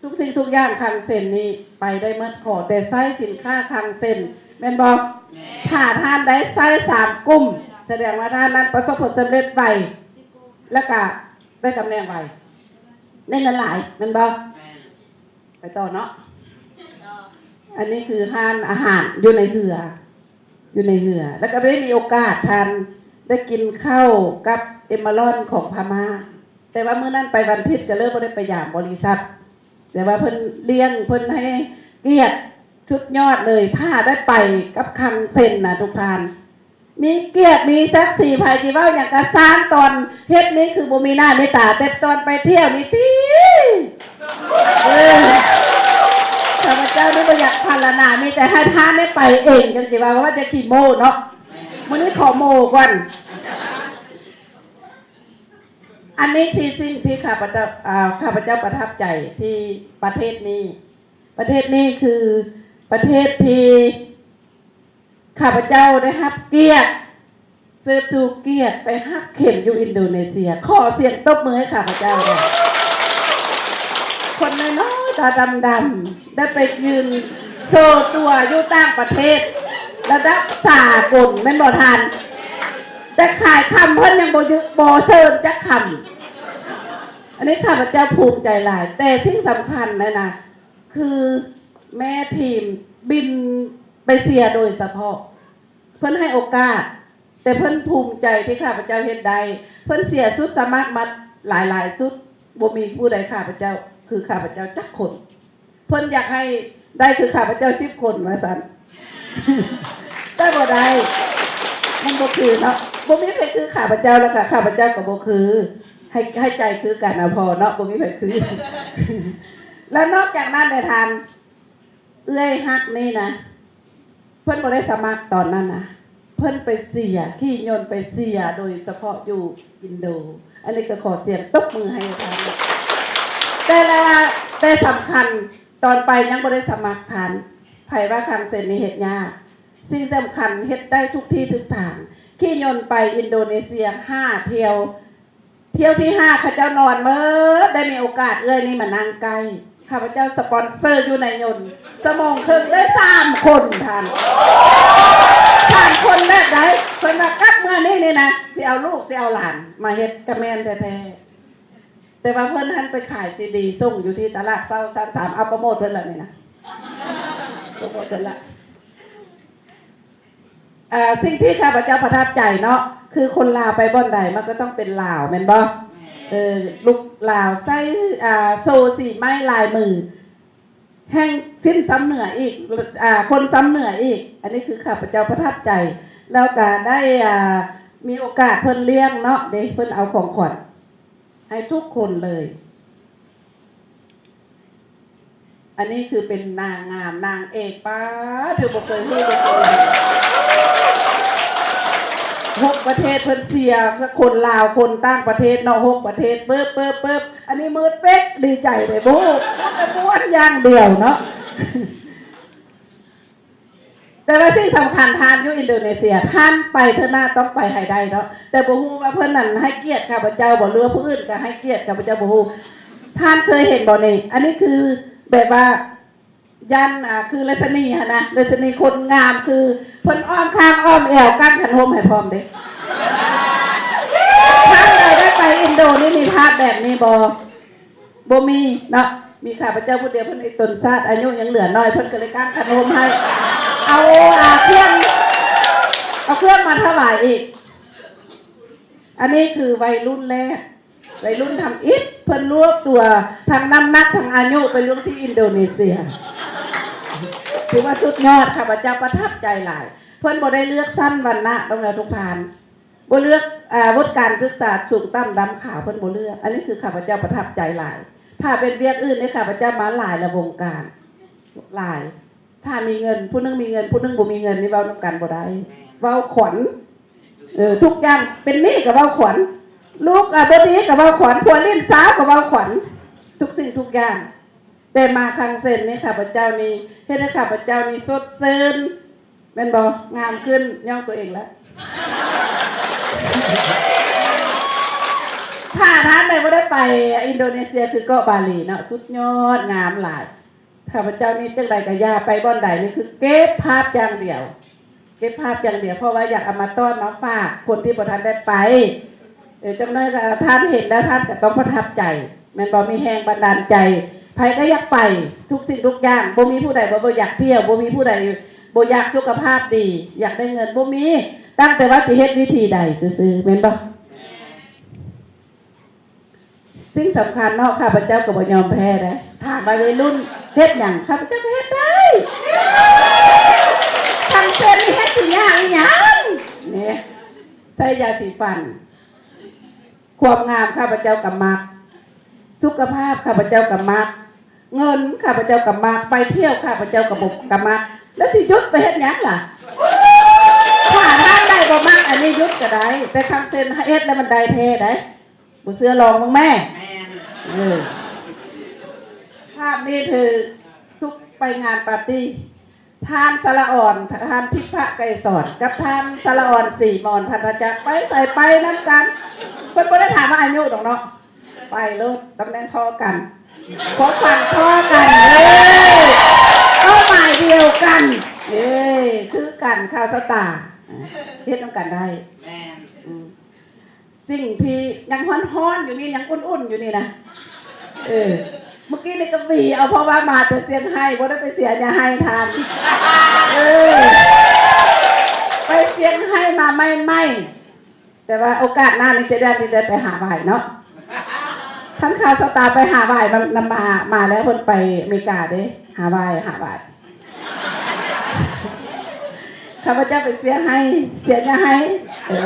ທຸກສິ່ງທຸກຢ່າງຄັງເຊັນນີ້ໄປໄດ້ໝົດ, ຂໍແຕ່ໃຊ້ສິນຄ້າຄັງເຊັນ ແມ່ນບໍ່? ຖ້າທ່ານໄດ້ໃຊ້ສາມກຸ່ມ ສະແດງວ່າທ່ານນັ້ນປະສົບຜົນສຳເລັດໄວ ແລ້ວກະໄດ້ຕຳແໜ່ງໄວ ໄດ້ເງິນຫຼາຍ ແມ່ນບໍ່? ໄປຕໍ່ເນາະ. ອັນນີ້ຄືຮ້ານອາຫານຢູ່ໃນເຮືອ ຢູ່ໃນເຮືອ ແລ້ວກໍໄດ້ມີໂອກາດທ່ານໄດ້ກິນເຂົ້າກັບເອມມາລອນຂອງພະມ້າ. ແຕ່ວ່າມື້ນັ້ນໄປວັນທິດ ກໍເລີຍບໍ່ໄດ້ໄປຢາມບໍລິສັດ, ແຕ່ວ່າເພິ່ນລ້ຽງ ເພິ່ນໃຫ້ກຽດສຸດຍອດເລີຍ. ຖ້າໄດ້ໄປກັບຄັງເຊັນນະທຸກທ່ານ ມີກຽດມີສັກສີ, ໃຜຊິເວົ້າຫຍັງກໍຊ່າງ, ຕອນເຮັດນີ້ຄືບໍ່ມີໜ້າມີຕາ, ແຕ່ຕອນໄປທ່ຽວນີ້ຕິ ເອີ ຂ້າພະເຈົ້ານີ້ບໍ່ຢາກພັນລະນາ, ມີແຕ່ໃຫ້ທ່ານໄດ້ໄປເອງ ຈັ່ງຊິເວົ້າວ່າຈະຂີ້ໂມ້ເນາະ. ມື້ນີ້ຂໍໂມ້ກ່ອນ. ອັນນີ້ທີ່ສິ່ງທີ່ຂ້າພະເຈົ້າ ອ່າ ຂ້າພະເຈົ້າປະທັບໃຈທີ່ປະເທດນີ້. ປະເທດນີ້ຄືປະເທດທີ່ ຂ້າພະເຈົ້າໄດ້ຮັບກຽດ ເຊີດຊູກຽດໄປຮັບເຂັມຢູ່ອິນໂດເນເຊຍ. ຂໍສຽງຕົບມືໃຫ້ຂ້າພະເຈົ້າແດ່. ຄົນນ້ອຍໆ ຕາດຳໆ ໄດ້ໄປຢືນໂຊຕົວຢູ່ຕ່າງປະເທດ ລະດັບສາກົນ ແມ່ນບໍ່ທ່ານ? ແຕ່ຂາຍຄຳເພິ່ນຍັງບໍ່ຢື ບໍ່ເຊີນຈັກຄຳ. ອັນນີ້ຂ້າພະເຈົ້າພູມໃຈຫຼາຍ, ແຕ່ສິ່ງສຳຄັນນະນະ ຄືແມ່ທີມບິນໄປເຊຍໂດຍສະເພາະ. ເພິ່ນໃຫ້ໂອກາດ, ແຕ່ເພິ່ນພູມໃຈທີ່ຂ້າພະເຈົ້າເຮັດໄດ້. ເພິ່ນເສຍຊຸດສະໝັກມາຫຼາຍໆຊຸດ, ບໍ່ມີຜູ້ໃດຂ້າພະເຈົ້າ ຄືຂ້າພະເຈົ້າຈັກຄົນ. ເພິ່ນຢາກໃຫ້ໄດ້ຄືຂ້າພະເຈົ້າສິບຄົນວ່າຊັ້ນ. ແຕ່ບໍ່ໄດ້, ມັນບໍ່ຄືເນາະ, ບໍ່ມີໃຜຄືຂ້າພະເຈົ້າ ແລ້ວກໍຂ້າພະເຈົ້າກໍບໍ່ຄື. ໃຫ້ ໃຫ້ໃຈຄືກັນນະພໍ່ເນາະ, ບໍ່ມີໃຜຄື. ແລ້ວນອກຈາກນັ້ນແຫຼະທ່ານ ເອື້ອຍຮັກນີ້ນະ ເພິ່ນບໍ່ໄດ້ສະໝັກຕອນນັ້ນນະ, ເພິ່ນໄປເຊຍ ຂີ່ຍົນໄປເຊຍ ໂດຍສະເພາະຢູ່ອິນໂດ. ອັນນີ້ກໍຂໍສຽງຕົບມືໃຫ້ທ່ານ. ແຕ່ລະ ແຕ່ສຳຄັນ ຕອນໄປຍັງບໍ່ໄດ້ສະໝັກທ່ານ, ໃຜວ່າຄັງເຊັນນີ້ເຮັດຍາກ. ສິ່ງສຳຄັນເຮັດໄດ້ທຸກທີ່ທຸກທາງ. ຂີ່ຍົນໄປອິນໂດເນເຊຍຫ້າທ່ຽວ. ທ່ຽວທີຫ້າເຂົາເຈົ້ານອນໝົດ, ໄດ້ມີໂອກາດເອື້ອຍນີ້ມານັ່ງໃກ້. ຂ້າພະເຈົ້າສະປອນເຊີຢູ່ໃນຍົນ, ຊົ່ວໂມງເຄິ່ງໄດ້ສາມຄົນທ່ານ. ສາມຄົນແບບໃດ? ເພິ່ນວ່າກັບເມືອນີ້ນີ້ນະ ຊິເອົາລູກ ຊິເອົາຫຼານມາເຮັດ, ກະແມ່ນແທ້ໆ. ແຕ່ວ່າເພິ່ນຫັ້ນໄປຂາຍຊີດີສົ່ງຢູ່ທີ່ຕະຫຼາດເຊົ້າຊັ້ນສາມ, ເອົາໂປຣໂມດເພິ່ນລະນີ້ນະ, ໂປຣໂມດເພິ່ນລະ. ອ່າ ສິ່ງທີ່ຂ້າພະເຈົ້າປະທັບໃຈເນາະ ຄືຄົນລາວໄປບ່ອນໃດມັນກໍຕ້ອງເປັນລາວ ແມ່ນບໍ່? ເອີ ລູກລາວໃສ່ ອ່າ ໂສ້ສີໄມ້ລາຍມື ແຮ່ງສິນຊຳເໜືອອີກ ອ່າ ຄົນຊຳເໜືອອີກ. ອັນນີ້ຄືຂ້າພະເຈົ້າປະທັບໃຈ. ແລ້ວກະໄດ້ ອ່າ ມີໂອກາດເພິ່ນລ້ຽງເນາະ ເດ້ ເພິ່ນເອົາຂອງຂວັນໃຫ້ທຸກຄົນເລີຍ. ອັນນີ້ຄືເປັນນາງງາມນາງເອກ ປ້າ ຖືບໍ່ເຄີຍຮູ້ ຫົກປະເທດເພິ່ນເຊຍ, ຄົນລາວ ຄົນຕ່າງປະເທດເນາະ ຫົກປະເທດ ປຶບ ປຶບ ປຶບ. ອັນນີ້ມືດເປັກ ດີໃຈເດ້ ບໍ່ຮູ້ ແຕ່ມ່ວນຢ່າງດຽວເນາະ. ແຕ່ວ່າສິ່ງສຳຄັນ ທ່ານຢູ່ອິນໂດເນເຊຍ ທ່ານໄປເທື່ອໜ້າຕ້ອງໄປໃຫ້ໄດ້ເນາະ. ແຕ່ບໍ່ຮູ້ວ່າເພິ່ນນັ້ນໃຫ້ກຽດຂ້າພະເຈົ້າບໍ່ ຫຼືວ່າຜູ້ອື່ນກໍໃຫ້ກຽດຂ້າພະເຈົ້າບໍ່ຮູ້. ທ່ານເຄີຍເຫັນບໍ່ນີ້? ອັນນີ້ຄືແບບວ່າຢ້ານ ອ່າ ຄືລັດຊະນີຫັ້ນນະ, ລັດຊະນີຄົນງາມ ຄືເພິ່ນອ້ອມຂ້າງອ້ອມແອວ ກາງຄັນຮົ່ມໃຫ້ພ້ອມເດ້. ທ່ານໃດໄດ້ໄປອິນໂດນີ້ ມີພາບແບບນີ້ບໍ່? ບໍ່ມີເນາະ. ມີຂ້າພະເຈົ້າຜູ້ດຽວ ເພິ່ນອີກຕົນຊາດ ອາຍຸຍັງເຫຼືອນ້ອຍ ເພິ່ນກໍເລີຍກາງຂະໜົມໃຫ້ ເອົາ ອ່າ ເຄື່ອງ ເອົາເຄື່ອງມາຖວາຍອີກ. ອັນນີ້ຄືໄວລຸ້ນແລກ ໄວລຸ້ນທຳອິດ ເພິ່ນລວບຕົວທັງນ້ຳໜັກທັງອາຍຸໄປລົງທີ່ອິນໂດເນເຊຍ. ຖືວ່າສຸດຍອດ ຂ້າພະເຈົ້າປະທັບໃຈຫຼາຍ. ເພິ່ນບໍ່ໄດ້ເລືອກຊັ້ນວັນນະ ຕ້ອງແລ້ວທຸກທ່ານ. ບໍ່ເລືອກ ອ່າ ວຸດການສຶກສາສູງຕ່ຳດຳຂາວ ເພິ່ນບໍ່ເລືອກ. ອັນນີ້ຄືຂ້າພະເຈົ້າປະທັບໃຈຫຼາຍ. ຖ້າເປັນວຽກອື່ນນີ້ ຂ້າພະເຈົ້າມາຫຼາຍລະວົງການ ຫຼາຍ. ຖ້າມີເງິນ ຜູ້ໜຶ່ງມີເງິນ ຜູ້ໜຶ່ງບໍ່ມີເງິນນີ້ ເວົ້ານຳກັນບໍ່ໄດ້. ເວົ້າຂວັນ ເອີ ທຸກຢ່າງ ເປັນໜີ້ກໍເວົ້າຂວັນ ລູກ ອ່າ ບໍ່ດີກໍເວົ້າຂວັນ ຜົວຫຼິ້ນສາວກໍເວົ້າຂວັນ ທຸກສິ່ງທຸກຢ່າງ. ແຕ່ມາຄັງເຊັນນີ້ ຂ້າພະເຈົ້ານີ້ ເຮັດໃຫ້ຂ້າພະເຈົ້ານີ້ສົດຊື່ນ ແມ່ນບໍ່? ງາມຂຶ້ນຍ້ອນຕົວເອງລະ. ຖ້າທ່ານໃດບໍ່ໄດ້ໄປອິນໂດເນເຊຍ ຄືເກາະບາຫຼີເນາະ ສຸດຍອດ ງາມຫຼາຍ. ຂ້າພະເຈົ້ານີ້ຈັ່ງໃດກໍຢ່າ ໄປບ່ອນໃດນີ້ຄືເກັບພາບຢ່າງດຽວ ເກັບພາບຢ່າງດຽວ ເພາະວ່າຢາກເອົາມາຕ້ອນມາຝາກຄົນທີ່ບໍ່ທັນໄດ້ໄປ. ເອີ ຈັກໜ້ອຍກໍທ່ານເຫັນແລ້ວທ່ານກໍຕ້ອງປະທັບໃຈ ແມ່ນບໍ່? ມີແຮງບັນດານໃຈ ໃຜກໍຢາກໄປ ທຸກສິ່ງທຸກຢ່າງ ບໍ່ມີຜູ້ໃດບໍ່ ບໍ່ຢາກທ່ຽວ ບໍ່ມີຜູ້ໃດບໍ່ຢາກສຸຂະພາບດີ ຢາກໄດ້ເງິນ ບໍ່ມີ ຕັ້ງແຕ່ວ່າຊິເຮັດວິທີໃດຊື່ໆ ແມ່ນບໍ່? ສິ່ງສຳຄັນເນາະ ຂ້າພະເຈົ້າກໍບໍ່ຍອມແພ້ເດ້. ຖາມວ່າໄວລຸ້ນເຮັດຫຍັງ? ຂ້າພະເຈົ້າກໍເຮັດໄດ້. ຄັນເປັນເຮັດຊິຍາກອີຫຍັງ? ນີ້ ໃຊ້ຢາສີຟັນ. ຄວາມງາມຂ້າພະເຈົ້າກໍມັກ. ສຸຂະພາບຂ້າພະເຈົ້າກໍມັກ. ເງິນຂ້າພະເຈົ້າກໍມັກ. ໄປທ່ຽວຂ້າພະເຈົ້າກໍບໍ່ ກໍມັກ. ແລ້ວຊິຢຸດໄປເຮັດຫຍັງລະ? ຖ້າທາງໃດບໍ່ມັກ ອັນນີ້ຢຸດກໍໄດ້. ແຕ່ຄັນເຊັ່ນເຮັດແລ້ວມັນໄດ້ແທ້ໃດ. ບໍ່ເຊື່ອລອງເບິ່ງແມ້. ແມ່ນ. ເອີ ພາບນີ້ຖືກທຸກໄປງານປາຕີ້ ທ່ານສາລະອອນ ທ່ານທິບພະໄກສອນ ກັບທ່ານສາລະອອນ ສີມອນ ພັນທະຈັກ ໄປໃສໄປນຳກັນ. ເພິ່ນບໍ່ໄດ້ຖາມວ່າອາຍຸດອກເນາະ ໄປໂລດ ຕຳແໜ່ງທໍ່ກັນ ຄວາມຝັນທໍ່ກັນ ເອີ ເປົ້າໝາຍດຽວກັນ ເອີ ຄືກັນ ຂ່າວຊະຕາ ເຮັດນຳກັນໄດ້. ແມ່ນ. ອືມ. ສິ່ງທີ່ຍັງຮ້ອນໆຢູ່ນີ້ ຍັງອຸ່ນໆຢູ່ນີ້ນະ ເອີ ເມື່ອກີ້ນີ້ກໍຫວີເອົາ ເພາະວ່າມາແຕ່ຊຽງໄຮ້ ບໍ່ໄດ້ໄປເສຍຫຍ້າໄຮ່ທ່ານ ເອີ ໄປຊຽງໄຮ້ມາໃໝ່ໆ ແຕ່ວ່າໂອກາດໜ້ານີ້ຈະໄດ້ ຈະໄດ້ໄປຮາວາຍເນາະ. ທ່ານຂ່າວສະຕາໄປຮາວາຍນຳ ນຳມາ ມາແລ້ວ ເພິ່ນໄປອາເມລິກາເດ້ ຮາວາຍ ຮາວາຍ. ຂ້າພະເຈົ້າໄປເສຍໄຮ່ ເສຍຫຍ້າໄຮ່ ເອີ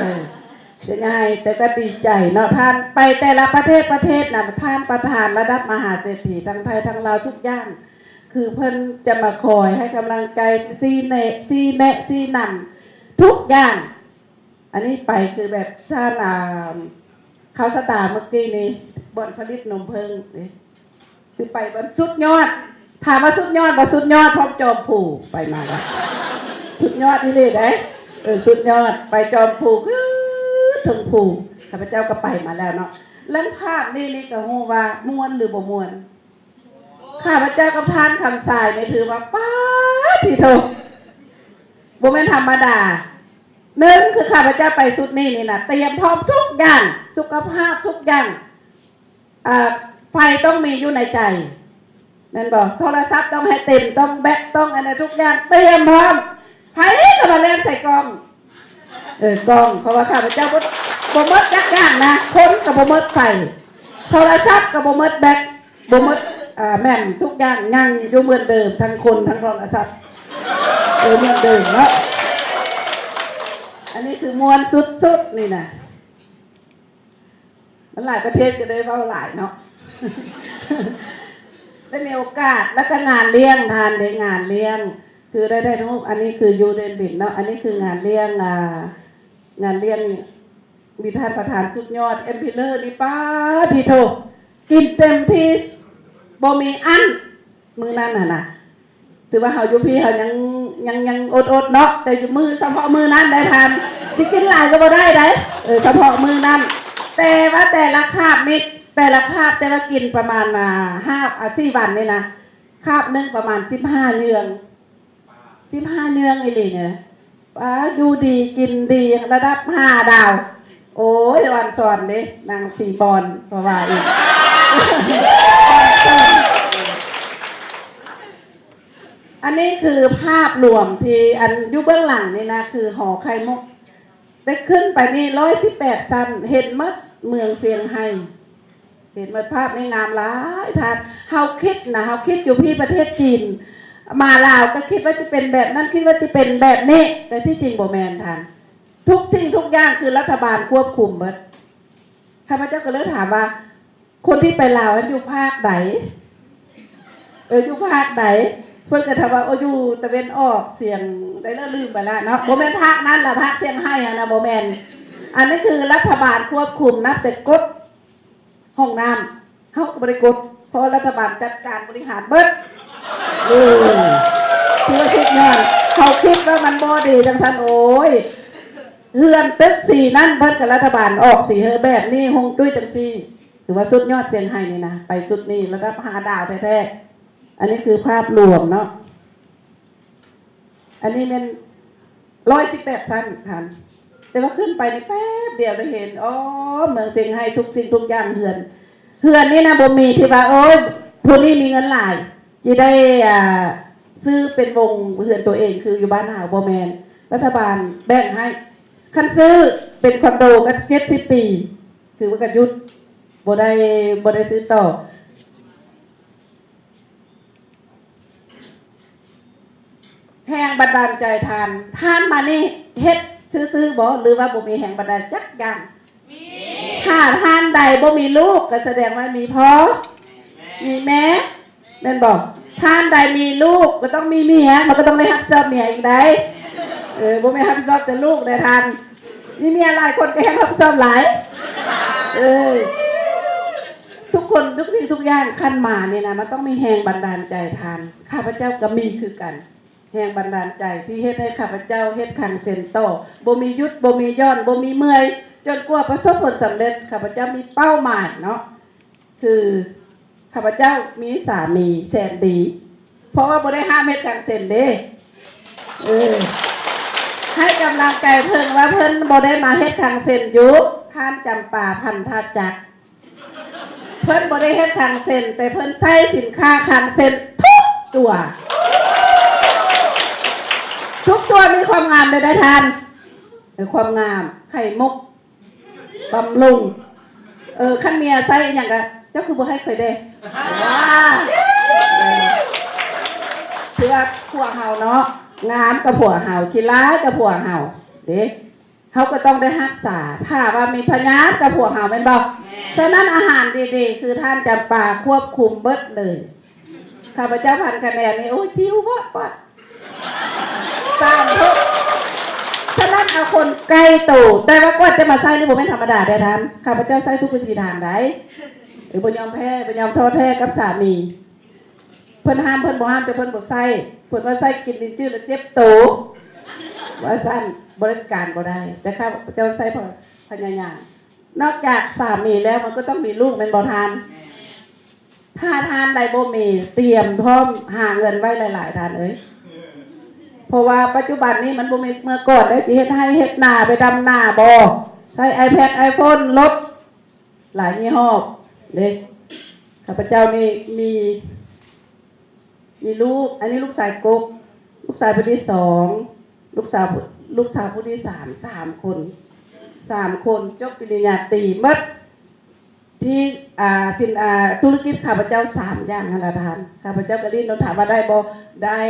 ເສຍຫຍ້າໄຮ່ ແຕ່ກໍດີໃຈເນາະ. ທ່ານໄປແຕ່ລະປະເທດ ປະເທດນະ ທ່ານປະທານລະດັບມະຫາເສດຖີ ທັງໄທທັງລາວ ທຸກຢ່າງ ຄືເພິ່ນຈະມາຄອຍໃຫ້ກຳລັງໃຈ ຊີ້ແນະ ຊີ້ແນະຊີ້ນຳທຸກຢ່າງ. ອັນນີ້ໄປຄືແບບທ່ານ ອ່າ ຂ່າວສະຕາເມື່ອກີ້ນີ້ ບ່ອນຜະລິດນົມເຜິ້ງເດ້ ຄືໄປບ່ອນສຸດຍອດ. ຖາມວ່າສຸດຍອດບໍ່? ສຸດຍອດ ພ້ອມຈອມພູ ໄປມາແລ້ວ ສຸດຍອດອີ່ຫຼີເດ້. ເອີ ສຸດຍອດ ໄປຈອມພູ ຄືເທິງພູ ຂ້າພະເຈົ້າກໍໄປມາແລ້ວເນາະ. ແລ້ວພາບນີ້ນີ້ກໍຮູ້ວ່າມ່ວນຫຼືບໍ່ມ່ວນ? ຂ້າພະເຈົ້າກັບທ່ານຄຳຊາຍນີ້ຖືວ່າ ປາດ ທິໂທ ບໍ່ແມ່ນທຳມະດາ. ໜຶ່ງ ຄືຂ້າພະເຈົ້າໄປຊຸດນີ້ນີ້ນະ ຕຽມພ້ອມທຸກຢ່າງ ສຸຂະພາບທຸກຢ່າງ ອ່າ ໄຟຕ້ອງມີຢູ່ໃນໃຈ ແມ່ນບໍ່? ໂທລະສັບຕ້ອງໃຫ້ເຕັມ ຕ້ອງແບັດ ຕ້ອງອັນນັ້ນ ທຸກຢ່າງຕຽມພ້ອມ. ໃຜກໍມາແລ່ນໃສ່ກ້ອງ ເອີ ກ້ອງ ເພາະວ່າຂ້າພະເຈົ້າບໍ່ ບໍ່ໝົດຈັກຢ່າງນະ ຄົນກໍບໍ່ໝົດໄຟ ໂທລະສັບກໍບໍ່ໝົດແບັດ ບໍ່ໝົດ ອ່າ ແມ່ນ ທຸກຢ່າງຍັງຢູ່ເໝືອນເດີມ ທັງຄົນ ທັງໂທລະສັບ ເອີ ເໝືອນເດີມເນາະ. ອັນນີ້ຄືມ່ວນສຸດໆ ນີ້ນະ. ມັນຫຼາຍປະເທດກໍໄດ້ເວົ້າຫຼາຍເນາະ ໄດ້ມີໂອກາດ ແລ້ວກໍງານລ້ຽງທ່ານເດ້ ງານລ້ຽງ ຄືໄດ້ຖ່າຍຮູບ. ອັນນີ້ຄືຢູ່ເດນບິນເນາະ ອັນນີ້ຄືງານລ້ຽງ ອ່າ ງານລ້ຽງ ມີທ່ານປະທານສຸດຍອດ ເອັມພີເລີນີ້ ປາດ ທິໂທ ກິນເຕັມທີ່ ບໍ່ມີອັ້ນ ມື້ນັ້ນຫັ້ນນະ. ຖືວ່າເຮົາຢູ່ພີ້ເຮົາຍັງ ຍັງ ຍັງອົດໆເນາະ ແຕ່ຢູ່ມື້ ສະເພາະມື້ນັ້ນໄດ໋ທ່ານ ຊິກິນຫຼາຍກໍບໍ່ໄດ້ໄດ໋ ເອີ ສະເພາະມື້ນັ້ນ. ແຕ່ວ່າແຕ່ລະຄາບນີ້ ແຕ່ລະຄາບ ແຕ່ລະກິນປະມານ ອ່າ ຫ້າ ອ່າ ສີ່ວັນນີ້ນະ ຄາບໜຶ່ງປະມານສິບຫ້າເຍືອງ ສິບຫ້າເຍືອງອີ່ຫຼີນີ້ນະ. ປາດ ຢູ່ດີກິນດີ ລະດັບຫ້າດາວ. ໂອ້ຍ ອອນຊອນເດ້ ນາງສີບອນ ເພາະວ່າອີກ ອັນນີ້ຄືພາບລວມທີ່ ອັນ ຢູ່ເບື້ອງຫຼັງນີ້ນະ ຄືຫໍໄຂ່ມຸກ ໄດ້ຂຶ້ນໄປນີ້ຮ້ອຍສິບແປດຊັ້ນ ເຫັນໝົດເມືອງຊຽງໄຮ້ ເຫັນໝົດ. ພາບນີ້ງາມຫຼາຍທ່ານ. ເຮົາຄິດນະ ເຮົາຄິດຢູ່ພີ້ປະເທດຈີນ ມາລາວກໍຄິດວ່າຊິເປັນແບບນັ້ນ ຄິດວ່າຊິເປັນແບບນີ້ ແຕ່ທີ່ຈິງບໍ່ແມ່ນທ່ານ. ທຸກສິ່ງທຸກຢ່າງຄືລັດຖະບານຄວບຄຸມເບິດ. ຂ້າພະເຈົ້າກໍເລີຍຖາມວ່າ ຄົນທີ່ໄປລາວນັ້ນຢູ່ພາກໃດ? ເອີ ຢູ່ພາກໃດ? ເພິ່ນກໍຖາມວ່າ ໂອ້ ຢູ່ຕາເວັນອອກສຽງໃດລະ ລືມໄປລະເນາະ. ບໍ່ແມ່ນພາກນັ້ນລະ ພາກຊຽງໄຮ້ຫັ້ນນະ ບໍ່ແມ່ນ. ອັນນີ້ຄືລັດຖະບານຄວບຄຸມ ນັບແຕ່ກົດຫ້ອງນ້ຳ ເຮົາກໍບໍ່ໄດ້ກົດ ເພາະວ່າລັດຖະບານຈັດການບໍລິຫານເບິດ. ເອີ ຖືວ່າສຸດຍອດ. ເຮົາຄິດວ່າມັນບໍ່ດີຈັ່ງຊັ້ນ ໂອ້ຍ ເຮືອນຕຶກສີນັ້ນ ເພິ່ນກັບລັດຖະບານອອກສີໃຫ້ແບບນີ້ ຮົວງຈຸ້ຍຈັ່ງຊີ້ ຖືວ່າສຸດຍອດ ຊຽງໄຮ້ນີ້ນະ ໄປຊຸດນີ້ລະດັບຫ້າດາວແທ້ໆ. ອັນນີ້ຄືພາບລວມເນາະ. ອັນນີ້ແມ່ນຮ້ອຍສິບແປດຊັ້ນທ່ານ ແຕ່ວ່າຂຶ້ນໄປນີ້ແປັບດຽວໄດ້ເຫັນ ອໍ ເມືອງຊຽງໄຮ້ ທຸກສິ່ງທຸກຢ່າງ ເຮືອນ ເຮືອນນີ້ນະ ບໍ່ມີທີ່ວ່າ ໂອ້ ຜູ້ນີ້ມີເງິນຫຼາຍ ຊິໄດ້ ອ່າ ຊື້ເປັນວົງເຮືອນຕົວເອງ ຄືຢູ່ບ້ານເຮົາ ບໍ່ແມ່ນ ລັດຖະບານແບ່ງໃຫ້. ຄັນຊື້ເປັນຄອນໂດກໍເຈັດສິບປີ ຄືວ່າກໍຢຸດ ບໍ່ໄດ້ ບໍ່ໄດ້ຊື້ຕໍ່. ແຮງບັນດານໃຈທ່ານ ທ່ານມານີ້ເຮັດຊື່ໆບໍ ຫຼືວ່າບໍ່ມີແຮງບັນດານໃຈຈັກຢ່າງ? ມີ. ຖ້າທ່ານໃດບໍ່ມີລູກ ກໍສະແດງວ່າມີພໍ່ ມີແມ່ ແມ່ນບໍ່? ທ່ານໃດມີລູກ ກໍຕ້ອງມີເມຍ ມັນກໍຕ້ອງໄດ້ຮັບຜິດຊອບເມຍອີກໃດ໋. ເອີ ບໍ່ແມ່ນຮັບຜິດຊອບແຕ່ລູກໃດ໋ທ່ານ ມີເມຍຫຼາຍຄົນກໍແຮງຮັບຜິດຊອບຫຼາຍ. ເອີ ທຸກຄົນ ທຸກສິ່ງທຸກຢ່າງ ຄັນມານີ້ນະ ມັນຕ້ອງມີແຮງບັນດານໃຈທ່ານ. ຂ້າພະເຈົ້າກໍມີຄືກັນ ແຮງບັນດານໃຈທີ່ເຮັດໃຫ້ຂ້າພະເຈົ້າເຮັດຄັງເຊັນຕໍ່ ບໍ່ມີຢຸດ ບໍ່ມີຢ່ອນ ບໍ່ມີເມື່ອຍ ຈົນກວ່າປະສົບຜົນສຳເລັດ. ຂ້າພະເຈົ້າມີເປົ້າໝາຍເນາະ ຄືຂ້າພະເຈົ້າມີສາມີແສນດີ ເພາະວ່າບໍ່ໄດ້ຫ້າມເຮັດຄັງເຊັນເດ້. ເອີ ໃຫ້ກຳລັງໃຈເພິ່ນວ່າເພິ່ນບໍ່ໄດ້ມາເຮັດຄັງເຊັນຢູ່ ທ່ານຈຳປາ ພັນທະຈັກ ເພິ່ນບໍ່ໄດ້ເຮັດຄັງເຊັນ ແຕ່ເພິ່ນໃຊ້ສິນຄ້າຄັງເຊັນທຸກຕົວ ທຸກຕົວມີຄວາມງາມເດ້ທ່ານ. ເອີ ຄວາມງາມ ໄຂ່ມຸກ ບຳລຸງ ເອີ ຄັນເມຍໃຊ້ອີ່ຫຍັງກະ ເຈົ້າຄືບໍ່ໃຫ້ຂ້ອຍແດ່ ວ່າ ເພື່ອຜົວເຮົາເນາະ ງາມກັບຜົວເຮົາ ຂີ້ຮ້າຍກັບຜົວເຮົາເດ້. ເຮົາກໍຕ້ອງໄດ້ຮັກສາ ຖ້າວ່າມີພະຍາດກັບພວກເຮົາແມ່ນບໍ່? ແມ່ນ. ສະນັ້ນອາຫານດີໆ ຄືທ່ານຈຳປາຄວບຄຸມເບິດເລີຍ. ຂ້າພະເຈົ້າພັນຄະແນນນີ້ ໂອ້ຍ ຊິວປອດໆ ສາມທຸກ. ສະນັ້ນເອົາຄົນໃກ້ໂຕ ແຕ່ວ່າກວ່າຈະມາໃຊ້ນີ້ບໍ່ແມ່ນທຳມະດາເດ້ທ່ານ. ຂ້າພະເຈົ້າໃຊ້ທຸກວິທີທາງໃດ໋ ບໍ່ຍອມແພ້ ບໍ່ຍອມທໍ້ແທ້ກັບສາມີ. ເພິ່ນຫ້າມ ເພິ່ນບໍ່ຫ້າມ ແຕ່ເພິ່ນບໍ່ໃຊ້ ເພິ່ນວ່າໃຊ້ກິນລິນຈື້ແລ້ວເຈັບໂຕ ວ່າຊັ້ນ ບໍລິການບໍ່ໄດ້ ແຕ່ຂ້າພະເຈົ້າໃຊ້ພະຍາຍາມ. ນອກຈາກສາມີແລ້ວ ມັນກໍຕ້ອງມີລູກແມ່ນບໍ່ທ່ານ? ຖ້າທ່ານໃດບໍ່ມີ ຕຽມພ້ອມຫາເງິນໄວ້ຫຼາຍໆ ທ່ານເອີຍ ເພາະວ່າປັດຈຸບັນນີ້ມັນບໍ່ແມ່ນເມື່ອກ່ອນເດ້ ຊິເຮັດໄຮ່ເຮັດນາ ໄປດຳນາບໍ່ ໃຊ້ໄອແພັດ ໄອໂຟນ ລົດ ຫຼາຍຍີ່ຫໍ້ເດ້. ຂ້າພະເຈົ້ານີ້ມີ ມີລູກ ອັນນີ້ລູກຊາຍກົກ ລູກຊາຍຜູ້ທີສອງ ລູກສາວ ລູກສາວຜູ້ທີສາມ ສາມຄົນ ສາມຄົນຈົບປະລິນຍາຕີໝົດ ທີ່ ອ່າ ສິນ ອ່າ ທຸລະກິດຂ້າພະເຈົ້າສາມຢ່າງຫັ້ນລະທ່ານ. ຂ້າພະເຈົ້າກໍດີ້ນລົນຖາມວ່າໄດ້ບໍ່? ໄດ້.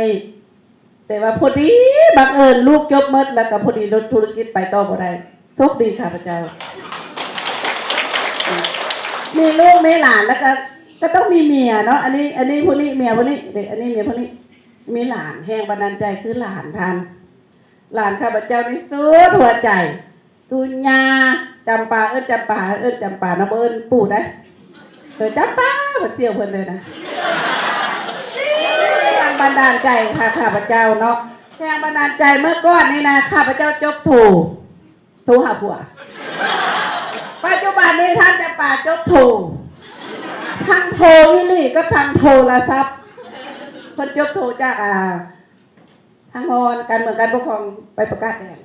ແຕ່ວ່າພໍດີບັງເອີນລູກຈົບໝົດ ແລ້ວກໍພໍດີລົດທຸລະກິດໄປຕໍ່ບໍ່ໄດ້. ໂຊກດີຂ້າພະເຈົ້າ ມີລູກມີຫຼານ ແລ້ວກໍ ກໍຕ້ອງມີເມຍເນາະ. ອັນນີ້ ອັນນີ້ຜູ້ນີ້ເມຍຜູ້ນີ້ເດ້ ອັນນີ້ເມຍຜູ້ນີ້ ມີຫຼານ. ແຮງບັນດານໃຈຄືຫຼານທ່ານ ຫຼານຂ້າພະເຈົ້ານີ້ສຸດຫົວໃຈ. ຕູຍ່າ ຈຳປາ ເອີ້ນຈຳປາ ເອີ້ນຈຳປານະ ບໍ່ເອີ້ນປູ່ໃດ. ເອີ ຈຳປາ ເພິ່ນສ່ຽວເພິ່ນເລີຍນະ. ແຮງບັນດານໃຈຂ້າ ຂ້າພະເຈົ້າເນາະ ແຮງບັນດານໃຈເມື່ອກ່ອນນີ້ນະ ຂ້າພະເຈົ້າຈົບໂທ ໂທຫາຜົວ. ປັດຈຸບັນນີ້ທ່ານຈຳປາຈົບໂທ ທັງໂທອີ່ຫຼີກັບທັງໂທລະສັບ. ເພິ່ນຈົບໂທຈາກ ອ່າ ທາງຮອງການເມືອງການປົກຄອງໄປປະກາດແດນ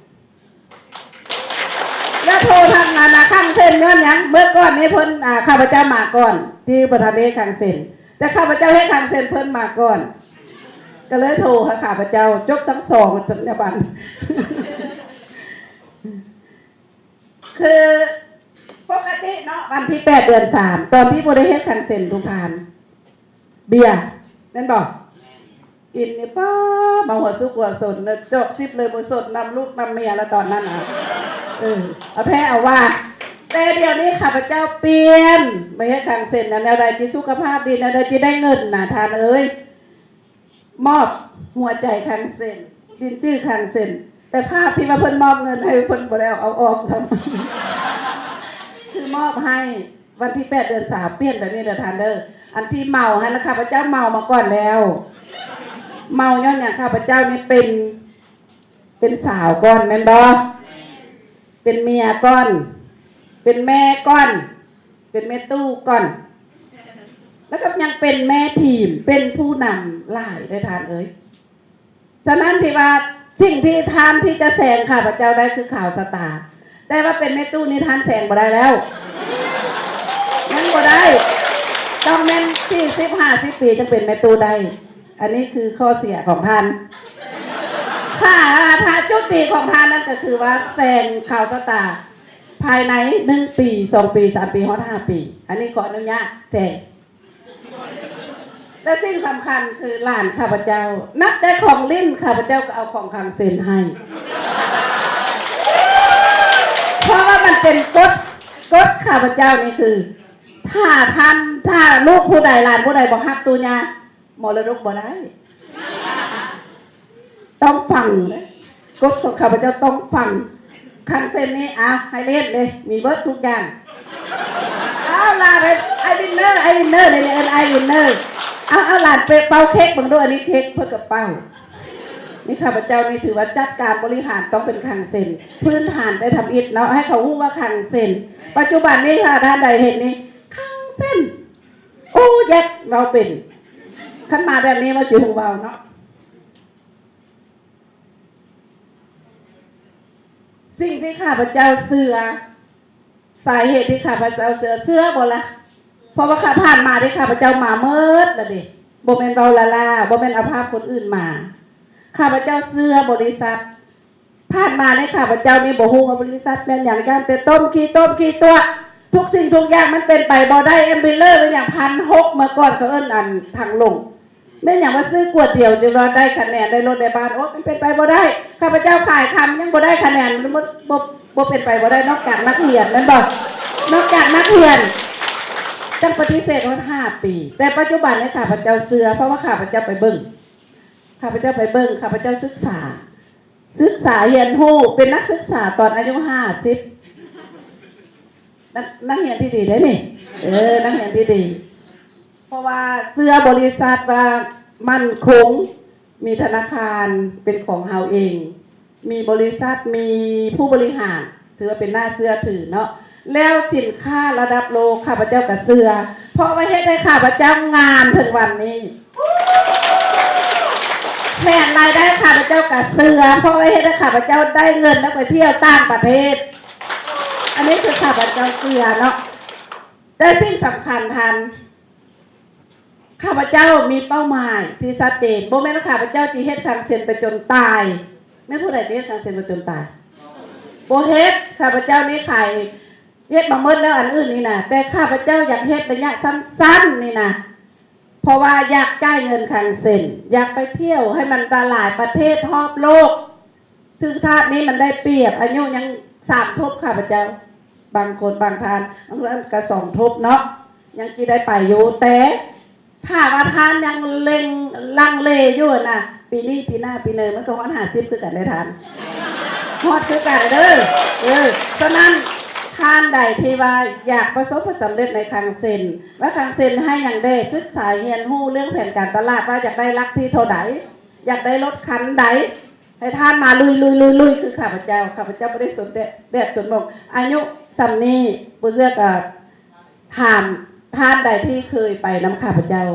ແລ້ວໂທທາງອັນນາຄັງເຊັນຍ້ອນຫຍັງ? ເມື່ອກ່ອນນີ້ເພິ່ນ ອ່າ ຂ້າພະເຈົ້າມາກ່ອນ ທີ່ບໍ່ທັນໄດ້ເຮັດຄັງເຊັນ ແຕ່ຂ້າພະເຈົ້າເຮັດຄັງເຊັນ ເພິ່ນມາກ່ອນ ກໍເລີຍໂທຫາຂ້າພະເຈົ້າ. ຈົບທັງສອງຈັນຍາບັນ. ຄືປົກກະຕິເນາະ ວັນທີແປດເດືອນສາມ ຕອນທີ່ບໍ່ໄດ້ເຮັດຄັງເຊັນ ທຸກທ່ານ ເບຍ ແມ່ນບໍ່? ກິນນີ້ປ້າ ມາຫົວສຸກຫົວສົນເນາະ ຈອກສິບເລີຍບໍ່ສົນນຳລູກນຳເມຍລະຕອນນັ້ນນະ. ເອີ ເອົາແທ້ເອົາວ່າ. ແຕ່ດຽວນີ້ຂ້າພະເຈົ້າປ່ຽນມາເຮັດຄັງເຊັນນະ ແນວໃດທີ່ສຸຂະພາບດີ ແນວໃດທີ່ໄດ້ເງິນນະ ທ່ານເອີຍ. ມອບຫົວໃຈຄັງເຊັນ ດິນຈື່ຄັງເຊັນ ແຕ່ພາບທີ່ວ່າເພິ່ນມອບເງິນໃຫ້ ເພິ່ນບໍ່ໄດ້ເອົາ ເອົາອອກຊ້ຳ ຄືມອບໃຫ້. ວັນທີແປດເດືອນສາມ ປ່ຽນແບບນີ້ເດີທ່ານເດີ. ອັນທີ່ເມົາຫັ້ນນະ ຂ້າພະເຈົ້າເມົາມາກ່ອນແລ້ວ. ເມົາຍ້ອນຫຍັງ? ຂ້າພະເຈົ້ານີ້ເປັນ ເປັນສາວກ່ອນແມ່ນບໍ່? ເປັນເມຍກ່ອນ ເປັນແມ່ກ່ອນ ເປັນແມ່ຕູ້ກ່ອນ ແລ້ວກໍຍັງເປັນແມ່ທີມ ເປັນຜູ້ນຳຫຼາຍເດ້ທ່ານເອີຍ. ສະນັ້ນທີ່ວ່າ ສິ່ງທີ່ທ່ານທີ່ຈະແຊງຂ້າພະເຈົ້າໄດ້ຄືຂ່າວສະຕາ ແຕ່ວ່າເປັນແມ່ຕູ້ນີ້ທ່ານແຊງບໍ່ໄດ້ແລ້ວ ຍັງບໍ່ໄດ້ ຕ້ອງແມ່ນສີ່ສິບຫ້າສິບປີຈຶ່ງເປັນແມ່ຕູ້ໄດ້. ອັນນີ້ຄືຂໍ້ເສຍຂອງທ່ານ. ຖ້າ ຖ້າຈຸດດີຂອງທ່ານນັ້ນກໍຄືວ່າແຊງຂ່າວສະຕາພາຍໃນໜຶ່ງປີ ສອງປີ ສາມປີ ຮອດຫ້າປີ ອັນນີ້ຂໍອະນຸຍາດແຊງ. ແລະສິ່ງສຳຄັນຄືຫຼານຂ້າພະເຈົ້າ ນັບແຕ່ຂອງຫຼິ້ນ ຂ້າພະເຈົ້າກໍເອົາຂອງຄັງເຊັນໃຫ້ ເພາະວ່າມັນເປັນກົດ ກົດຂ້າພະເຈົ້ານີ້ຄື ຖ້າທ່ານ ຖ້າລູກຜູ້ໃດ ຫຼານຜູ້ໃດບໍ່ຮັກຕູຍ່າ ມໍລະດົກບໍ່ໄດ້ ຕ້ອງຟັງເດ້ ກົດຂອງຂ້າພະເຈົ້າຕ້ອງຟັງ. ຄັງເຊັນນີ້ ເອົາ ໃຫ້ຫຼິ້ນເດ້ ມີເບິດທຸກຢ່າງ. ເອົາຫຼານເອີຍ ອ້າຍວິນເນີ ອ້າຍວິນເນີ ເດ ເອີ້ນອ້າຍວິນເນີ. ເອົາ ເອົາຫຼານໄປເປົ່າເຄັກເບິ່ງດູ ອັນນີ້ເຄັກເພິ່ນກໍເປົ່າ. ນີ້ຂ້າພະເຈົ້ານີ້ຖືວ່າຈັດການບໍລິຫານຕ້ອງເປັນຄັງເຊັນ ພື້ນຖານໄດ້ທຳອິດເນາະ ໃຫ້ເຂົາຮູ້ວ່າຄັງເຊັນ. ປັດຈຸບັນນີ້ຖ້າທ່ານໃດເຫັນນີ້ ຄັງເຊັນ ໂອ້ ແຢກ ເວົ້າເປັນ ຄັນມາແບບນີ້ວ່າຊິຮູ້ເວົ້າເນາະ. ສິ່ງທີ່ຂ້າພະເຈົ້າເຊື່ອ ສາເຫດທີ່ຂ້າພະເຈົ້າເຊື່ອ ເຊື່ອບໍ່ລະ? ເພາະວ່າຂ້າຜ່ານມາທີ່ຂ້າພະເຈົ້າມາເໝິດລະເດ ບໍ່ແມ່ນເວົ້າລ້າໆ ບໍ່ແມ່ນເອົາພາບຄົນອື່ນມາ. ຂ້າພະເຈົ້າເຊື່ອບໍລິສັດ ຜ່ານມາໃນຂ້າພະເຈົ້ານີ້ບໍ່ຮູ້ວ່າບໍລິສັດແມ່ນຫຍັງ ຢ້ານແຕ່ຕົ້ມຂີ້ຕົວະ ທຸກສິ່ງທຸກຢ່າງມັນເປັນໄປບໍ່ໄດ້. ແອມບີເລີແມ່ນຫຍັງ ພັນຫົກ ເມື່ອກ່ອນເຂົາເອີ້ນອັນທາງລົງ ແມ່ນຫຍັງວ່າຊື້ກວດດຽວຈະວ່າໄດ້ຄະແນນ ໄດ້ລົດໄດ້ບ້ານ ໂອ້ ມັນເປັນໄປບໍ່ໄດ້. ຂ້າພະເຈົ້າຂາຍຄຳຍັງບໍ່ໄດ້ຄະແນນ ບໍ່ ບໍ່ ບໍ່ເປັນໄປບໍ່ໄດ້ ນອກຈາກນັກຮຽນແມ່ນບໍ່? ນອກຈາກນັກຮຽນ ຈັ່ງປະຕິເສດຮອດຫ້າປີ. ແຕ່ປັດຈຸບັນນີ້ຂ້າພະເຈົ້າເຊື່ອ ເພາະວ່າຂ້າພະເຈົ້າໄປເບິ່ງ ຂ້າພະເຈົ້າໄປເບິ່ງ ຂ້າພະເຈົ້າສຶກສາ ສຶກສາຮຽນຮູ້ ເປັນນັກສຶກສາຕອນອາຍຸຫ້າສິບ ນັກ ນັກຮຽນທີ່ດີເດ້ນີ້ ເອີ ນັກຮຽນທີ່ດີ ເພາະວ່າເຊື່ອບໍລິສັດວ່າໝັ້ນຄົງ ມີທະນາຄານເປັນຂອງເຮົາເອງ ມີບໍລິສັດ ມີຜູ້ບໍລິຫານ ຖືວ່າເປັນໜ້າເຊື່ອຖືເນາະ. ແລ້ວສິນຄ້າລະດັບໂລກ ຂ້າພະເຈົ້າກໍເຊື່ອ ເພາະວ່າເຮັດໃຫ້ຂ້າພະເຈົ້າງາມເຖິງວັນນີ້. ແຜນລາຍໄດ້ຂ້າພະເຈົ້າກໍເຊື່ອ ເພາະວ່າເຮັດໃຫ້ຂ້າພະເຈົ້າໄດ້ເງິນແລ້ວໄປທ່ຽວຕ່າງປະເທດ. ອັນນີ້ຄືຂ້າພະເຈົ້າເຊື່ອເນາະ. ແຕ່ສິ່ງສຳຄັນທ່ານ ຂ້າພະເຈົ້າມີເປົ້າໝາຍທີ່ຊັດເຈນ. ບໍ່ແມ່ນວ່າຂ້າພະເຈົ້າຊິເຮັດຄັງເຊັນໄປຈົນຕາຍ. ແມ່ນຜູ້ໃດຊິເຮັດຄັງເຊັນໄປຈົນຕາຍ? ບໍ່ເຮັດ. ຂ້າພະເຈົ້ານີ້ຂາຍ ເຮັດມາໝົດແລ້ວອັນອື່ນນີ້ນະ ແຕ່ຂ້າພະເຈົ້າຢາກເຮັດໄລຍະສັ້ນໆນີ້ນະ ເພາະວ່າຢາກຈ່າຍເງິນຄັງເຊັນ ຢາກໄປທ່ຽວໃຫ້ມັນຫຼາຍໆປະເທດຮອບໂລກ. ຖືກທາດນີ້ມັນໄດ້ປຽບ ອາຍຸຍັງສາມທົບ ຂ້າພະເຈົ້າ ບາງຄົນບາງທ່ານ ບາງທ່ານກໍສອງທົບເນາະ ຍັງຊິໄດ້ໄປຢູ່ ແຕ່ຖ້າວ່າທ່ານຍັງເລັງລັງເລຢູ່ນະ ປີນີ້ ປີໜ້າ ປີເໜີ ມັນກໍຮອດຫ້າສິບຄືກັນເດ້ທ່ານ ຮອດຄືກັນເດີ. ເອີ ສະນັ້ນ ທ່ານໃດທີ່ວ່າຢາກປະສົບຜົນສຳເລັດໃນຄັງເຊັນ ວ່າຄັງເຊັນໃຫ້ຫຍັງແດ່ ສຶກສາຮຽນຮູ້ເລື່ອງແຜນການຕະຫຼາດ ວ່າຢາກໄດ້ຫຼັກທີເທົ່າໃດ ຢາກໄດ້ລົດຄັນໃດ ໃຫ້ທ່ານມາລຸຍໆໆໆ ຄືຂ້າພະເຈົ້າ. ຂ້າພະເຈົ້າບໍ່ໄດ້ສົນແດດ ແດດສົນໝອກ ອາຍຸສ່ຳນີ້ ບໍ່ເຊື່ອກໍຖາມທ່ານໃດທີ່ເຄີຍໄປນຳຂ້າພະເຈົ້າ.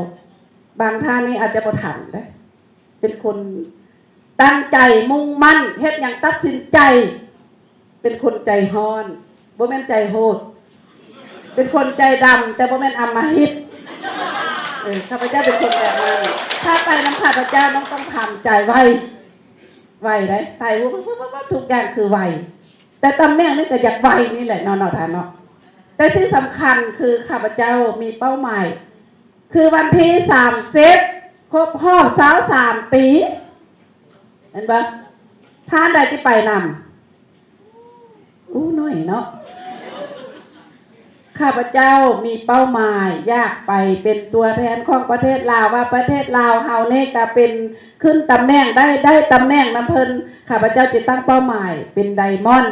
ບາງທ່ານນີ້ອາດຈະບໍ່ທັນເດ້ ເປັນຄົນຕັ້ງໃຈມຸ່ງໝັ້ນ ເຮັດຫຍັງຕັດສິນໃຈ ເປັນຄົນໃຈຮ້ອນ ບໍ່ແມ່ນໃຈໂຫດ ເປັນຄົນໃຈດຳ ແຕ່ບໍ່ແມ່ນອຳມະຫິດ. ເອີ ຂ້າພະເຈົ້າເປັນຄົນແບບນັ້ນ. ຖ້າໄປນຳຂ້າພະເຈົ້າ ນ້ອງຕ້ອງທຳໃຈໄວ ໄວເດ້ ໄປ ທຸກຢ່າງຄືໄວ ແຕ່ຕຳແໜ່ງນີ້ກໍຢາກໄວນີ້ແຫຼະເນາະ ເນາະທ່ານເນາະ. ແຕ່ສິ່ງສຳຄັນຄືຂ້າພະເຈົ້າມີເປົ້າໝາຍ ຄືວັນທີສາມສິບ ຄົບຮອບຊາວສາມປີ ເຫັນບໍ່? ທ່ານໃດທີ່ໄປນຳ ອູ້ ໜ້ອຍເນາະ. ຂ້າພະເຈົ້າມີເປົ້າໝາຍຢາກໄປເປັນຕົວແທນຂອງປະເທດລາວ ວ່າປະເທດລາວເຮົານີ້ກະເປັນ ຂຶ້ນຕຳແໜ່ງໄດ້ ໄດ້ຕຳແໜ່ງນຳເພິ່ນ. ຂ້າພະເຈົ້າຈະຕັ້ງເປົ້າໝາຍເປັນໄດມອນ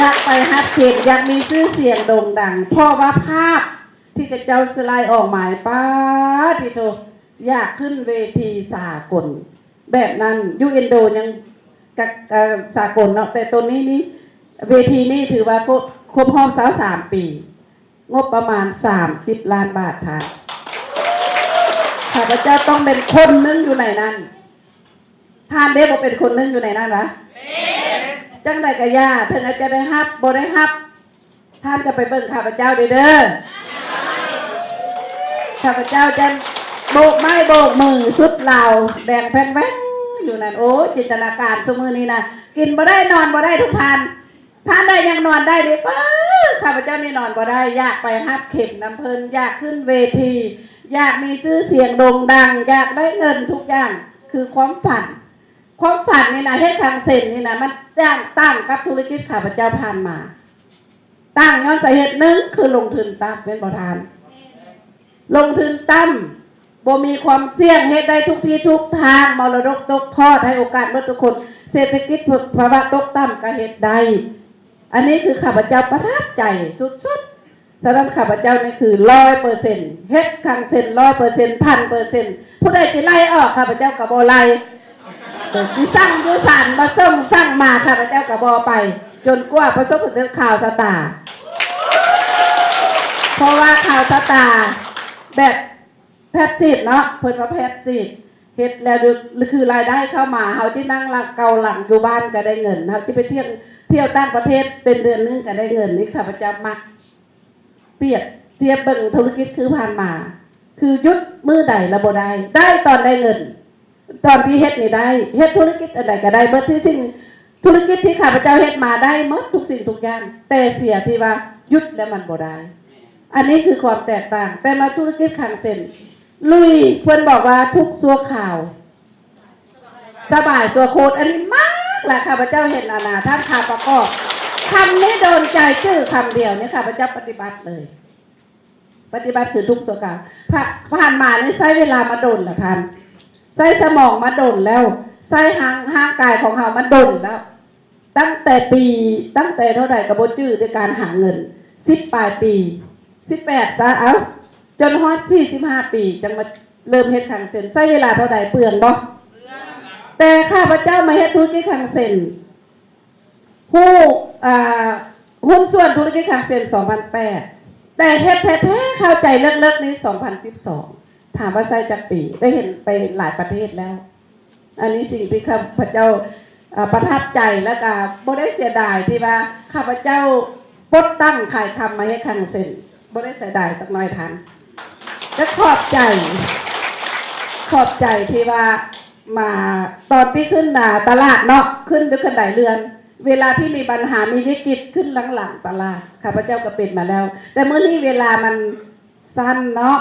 ຢາກໄປຮັບເຫັນ ຢາກມີຊື່ສຽງໂດ່ງດັງ ເພາະວ່າພາບທີ່ເຂົາເຈົ້າສະໄລອອກມາ ປາດຕິໂທ ຢາກຂຶ້ນເວທີສາກົນແບບນັ້ນ. ຢູ່ອິນໂດຍັງ ກະ ກະສາກົນເນາະ ແຕ່ໂຕນີ້ນີ້ ເວທີນີ້ຖືວ່າຄົບ ຄົບຮອບຊາວສາມປີ ງົບປະມານສາມສິບລ້ານບາດທ່ານ. ຂ້າພະເຈົ້າຕ້ອງເປັນຄົນໜຶ່ງຢູ່ໃນນັ້ນ. ທ່ານເດ້ບໍ່ເປັນຄົນໜຶ່ງຢູ່ໃນນັ້ນຫວາ? ເປັນ. ຈັ່ງໃດກະຢ່າ ເຖິງອາດຈະໄດ້ຮັບ ບໍ່ໄດ້ຮັບ ທ່ານກະໄປເບິ່ງຂ້າພະເຈົ້າເດີ້. ຂ້າພະເຈົ້າຈະໂບກໄມ້ໂບກມືສຸດລາວ ແດງແຜ່ນແວ່ງຢູ່ນັ້ນ. ໂອ້ຍ ຈິນຕະນາການຊຸມື້ນີ້ນະ ກິນບໍ່ໄດ້ນອນບໍ່ໄດ້ທຸກທ່ານ. ທ່ານໃດຍັງນອນໄດ້ເດ ປ້າ ຂ້າພະເຈົ້ານີ້ນອນບໍ່ໄດ້ ຢາກໄປຮັບເຂັມນຳເພິ່ນ ຢາກຂຶ້ນເວທີ ຢາກມີຊື່ສຽງໂດ່ງດັງ ຢາກໄດ້ເງິນ ທຸກຢ່າງຄືຄວາມຝັນ. ຄວາມຝັນນີ້ນະ ເຮັດຄັງເຊັນນີ້ນະ ມັນຕ່າງ ຕ່າງກັບທຸລະກິດຂ້າພະເຈົ້າຜ່ານມາ. ຕ່າງຍ້ອນສາເຫດໜຶ່ງຄືລົງທຶນຕ່ຳ ແມ່ນບໍ່ທ່ານ? ລົງທຶນຕ່ຳ ບໍ່ມີຄວາມສ່ຽງ ເຮັດໄດ້ທຸກທີ່ທຸກທາງ ມໍລະດົກຕົກທອດ ໃຫ້ໂອກາດໝົດທຸກຄົນ ເສດຖະກິດພາວະຕົກຕ່ຳກະເຮັດໄດ້. ອັນນີ້ຄືຂ້າພະເຈົ້າປະທັບໃຈສຸດໆ. ສະນັ້ນຂ້າພະເຈົ້ານີ້ຄືຮ້ອຍເປີເຊັນ ເຮັດຄັງເຊັນຮ້ອຍເປີເຊັນ ພັນເປີເຊັນ. ຜູ້ໃດຊິໄລ່ອອກ ຂ້າພະເຈົ້າກະບໍ່ໄລ່. ເອີ ຊິສັ່ງຢູ່ສານມາສົ່ງ ສັ່ງມາ ຂ້າພະເຈົ້າກະບໍ່ໄປ ຈົນກວ່າປະສົບຜົນສຳເລັດຂ່າວຊະຕາ. ເພາະວ່າຂ່າວຊະຕາແບບແພບຊີດເນາະ ເພິ່ນວ່າແພບຊີດ ເຮັດແລ້ວຄືລາຍໄດ້ເຂົ້າມາ ເຮົາຊິນັ່ງຫຼັງເກົາຫຼັງຢູ່ບ້ານກະໄດ້ເງິນ ເຮົາຊິໄປທ່ຽວ ທ່ຽວຕ່າງປະເທດເປັນເດືອນໜຶ່ງກະໄດ້ເງິນ. ນີ້ຂ້າພະເຈົ້າມັກ ປຽບທຽບເບິ່ງທຸລະກິດຄືຜ່ານມາ ຄືຢຸດມື້ໃດລະບໍ່ໄດ້ ໄດ້ຕອນໄດ້ເງິນ. ຕອນທີ່ເຮັດນີ້ໄດ້ ເຮັດທຸລະກິດອັນໃດກະໄດ້ເບິດ ທີ່ສິ່ງທຸລະກິດທີ່ຂ້າພະເຈົ້າເຮັດມາໄດ້ໝົດທຸກສິ່ງທຸກຢ່າງ ແຕ່ເສຍທີ່ວ່າຢຸດແລ້ວມັນບໍ່ໄດ້. ອັນນີ້ຄືຄວາມແຕກຕ່າງ. ແຕ່ມາທຸລະກິດຄັງເຊັນ ລຸຍ ເພິ່ນບອກວ່າທຸກຊົ່ວຄາວ ສະບາຍຊົ່ວໂຄດ. ອັນນີ້ມາກລະ ຂ້າພະເຈົ້າເຫັນອັນນາທ່ານຄາປະກອບ ຄຳນີ້ໂດນໃຈ ຈື່ຄຳດຽວນີ້ ຂ້າພະເຈົ້າປະຕິບັດເລີຍ ປະຕິບັດຄືທຸກຊົ່ວຄາວ. ຜ່າ ຜ່ານມານີ້ໃຊ້ເວລາມາດົນລະທ່ານ ໃຊ້ສະໝອງມາດົນແລ້ວ ໃຊ້ຮ່າງ ຮ່າງກາຍຂອງເຮົາມາດົນແລ້ວ ຕັ້ງແຕ່ປີ ຕັ້ງແຕ່ເທົ່າໃດກະບໍ່ຈື່ ໃນການຫາເງິນ ສິບປາຍປີ ສິບແປດຊະ ເອົາ ຈົນຮອດສີ່ສິບຫ້າປີ ຈັ່ງມາເລີ່ມເຮັດຄັງເຊັນ. ໃຊ້ເວລາເທົ່າໃດ ເປືອງບໍ່? ແຕ່ຂ້າພະເຈົ້າມາເຮັດທຸລະກິດຄັງເຊັນ ຮູ້ ອ່າ ຫຸ້ນສ່ວນທຸລະກິດຄັງເຊັນສອງພັນແປດ ແຕ່ເຮັດແທ້ໆ ເຂົ້າໃຈເລິກໆນີ້ສອງພັນສິບສອງ. ຖາມວ່າໃຊ້ຈັກປີ? ໄດ້ເຫັນໄປຫຼາຍປະເທດແລ້ວ. ອັນນີ້ສິ່ງທີ່ຂ້າພະເຈົ້າ ເອີ ປະທັບໃຈ ແລ້ວກະບໍ່ໄດ້ເສຍດາຍທີ່ວ່າຂ້າພະເຈົ້າປົດຕັ້ງຂາຍຄຳມາເຮັດຄັງເຊັນ ບໍ່ໄດ້ເສຍດາຍຈັກໜ້ອຍທ່ານ. ແລະຂອບໃຈ ຂອບໃຈທີ່ວ່າມາ ຕອນທີ່ຂຶ້ນມາຕະຫຼາດເນາະ ຂຶ້ນຢູ່ຂັ້ນໄດເລື່ອນ ເວລາທີ່ມີບັນຫາ ມີວິກິດ ຂຶ້ນຫຼັງໆຕະຫຼາດ ຂ້າພະເຈົ້າກະເປັນມາແລ້ວ ແຕ່ມື້ນີ້ເວລາມັນສັ້ນເນາະ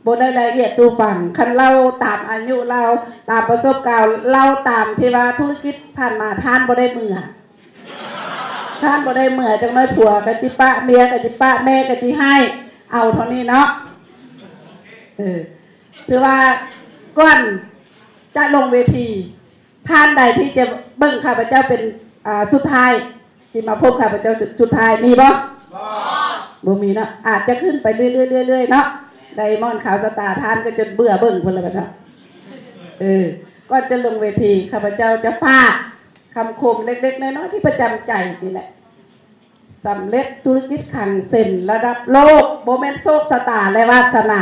ບໍ່ໄດ້ລະອຽດສູ່ຟັງ. ຄັນເລົ່າຕາມອາຍຸລາວ ຕາມປະສົບການ ເລົ່າຕາມທີ່ວ່າທຸລະກິດຜ່ານມາ ທ່ານບໍ່ໄດ້ເມືອ ທ່ານບໍ່ໄດ້ເມືອ. ຈັກໜ້ອຍຜົວກະຊິປະ ເມຍກະຊິປະ ແມ່ກະຊິຮ້າຍ ເອົາເທົ່ານີ້ເນາະ. ເອີ ຖືວ່າກ່ອນຈະລົງເວທີ ທ່ານໃດທີ່ຈະເບິ່ງຂ້າພະເຈົ້າເປັນ ອ່າ ສຸດທ້າຍ ທີ່ມາພົບຂ້າພະເຈົ້າ ສຸດ ສຸດທ້າຍ ມີບໍ່? ບໍ່ ບໍ່ມີເນາະ. ອາດຈະຂຶ້ນໄປເລື້ອຍໆ ເລື້ອຍໆເນາະ. ໄດມອນຂາວສະຕາ ທ່ານກະຈົນເບື່ອເບິ່ງພຸ້ນລະເນາະ. ເອີ ກ່ອນຈະລົງເວທີ ຂ້າພະເຈົ້າຈະຝາກຄຳຄົມເລັກໆນ້ອຍໆ ທີ່ປະຈຳໃຈນີ້ແຫຼະ. ສຳເລັດທຸລະກິດຄັງເຊັນລະດັບໂລກ ບໍ່ແມ່ນໂຊກຊະຕາ ແລະ ວາສະໜາ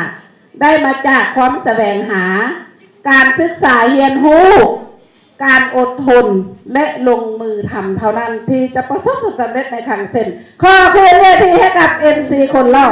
ໄດ້ມາຈາກຄວາມສະແຫວງຫາ, ການສຶກສາຮຽນຮູ້, ການອົດທົນ ແລະ ລົງມືທຳເທົ່ານັ້ນ ທີ່ຈະປະສົບຜົນສຳເລັດໃນຄັງເຊັນ. ຂໍຄືນເວທີໃຫ້ກັບເອັມຊີຄົນຫຼໍ່.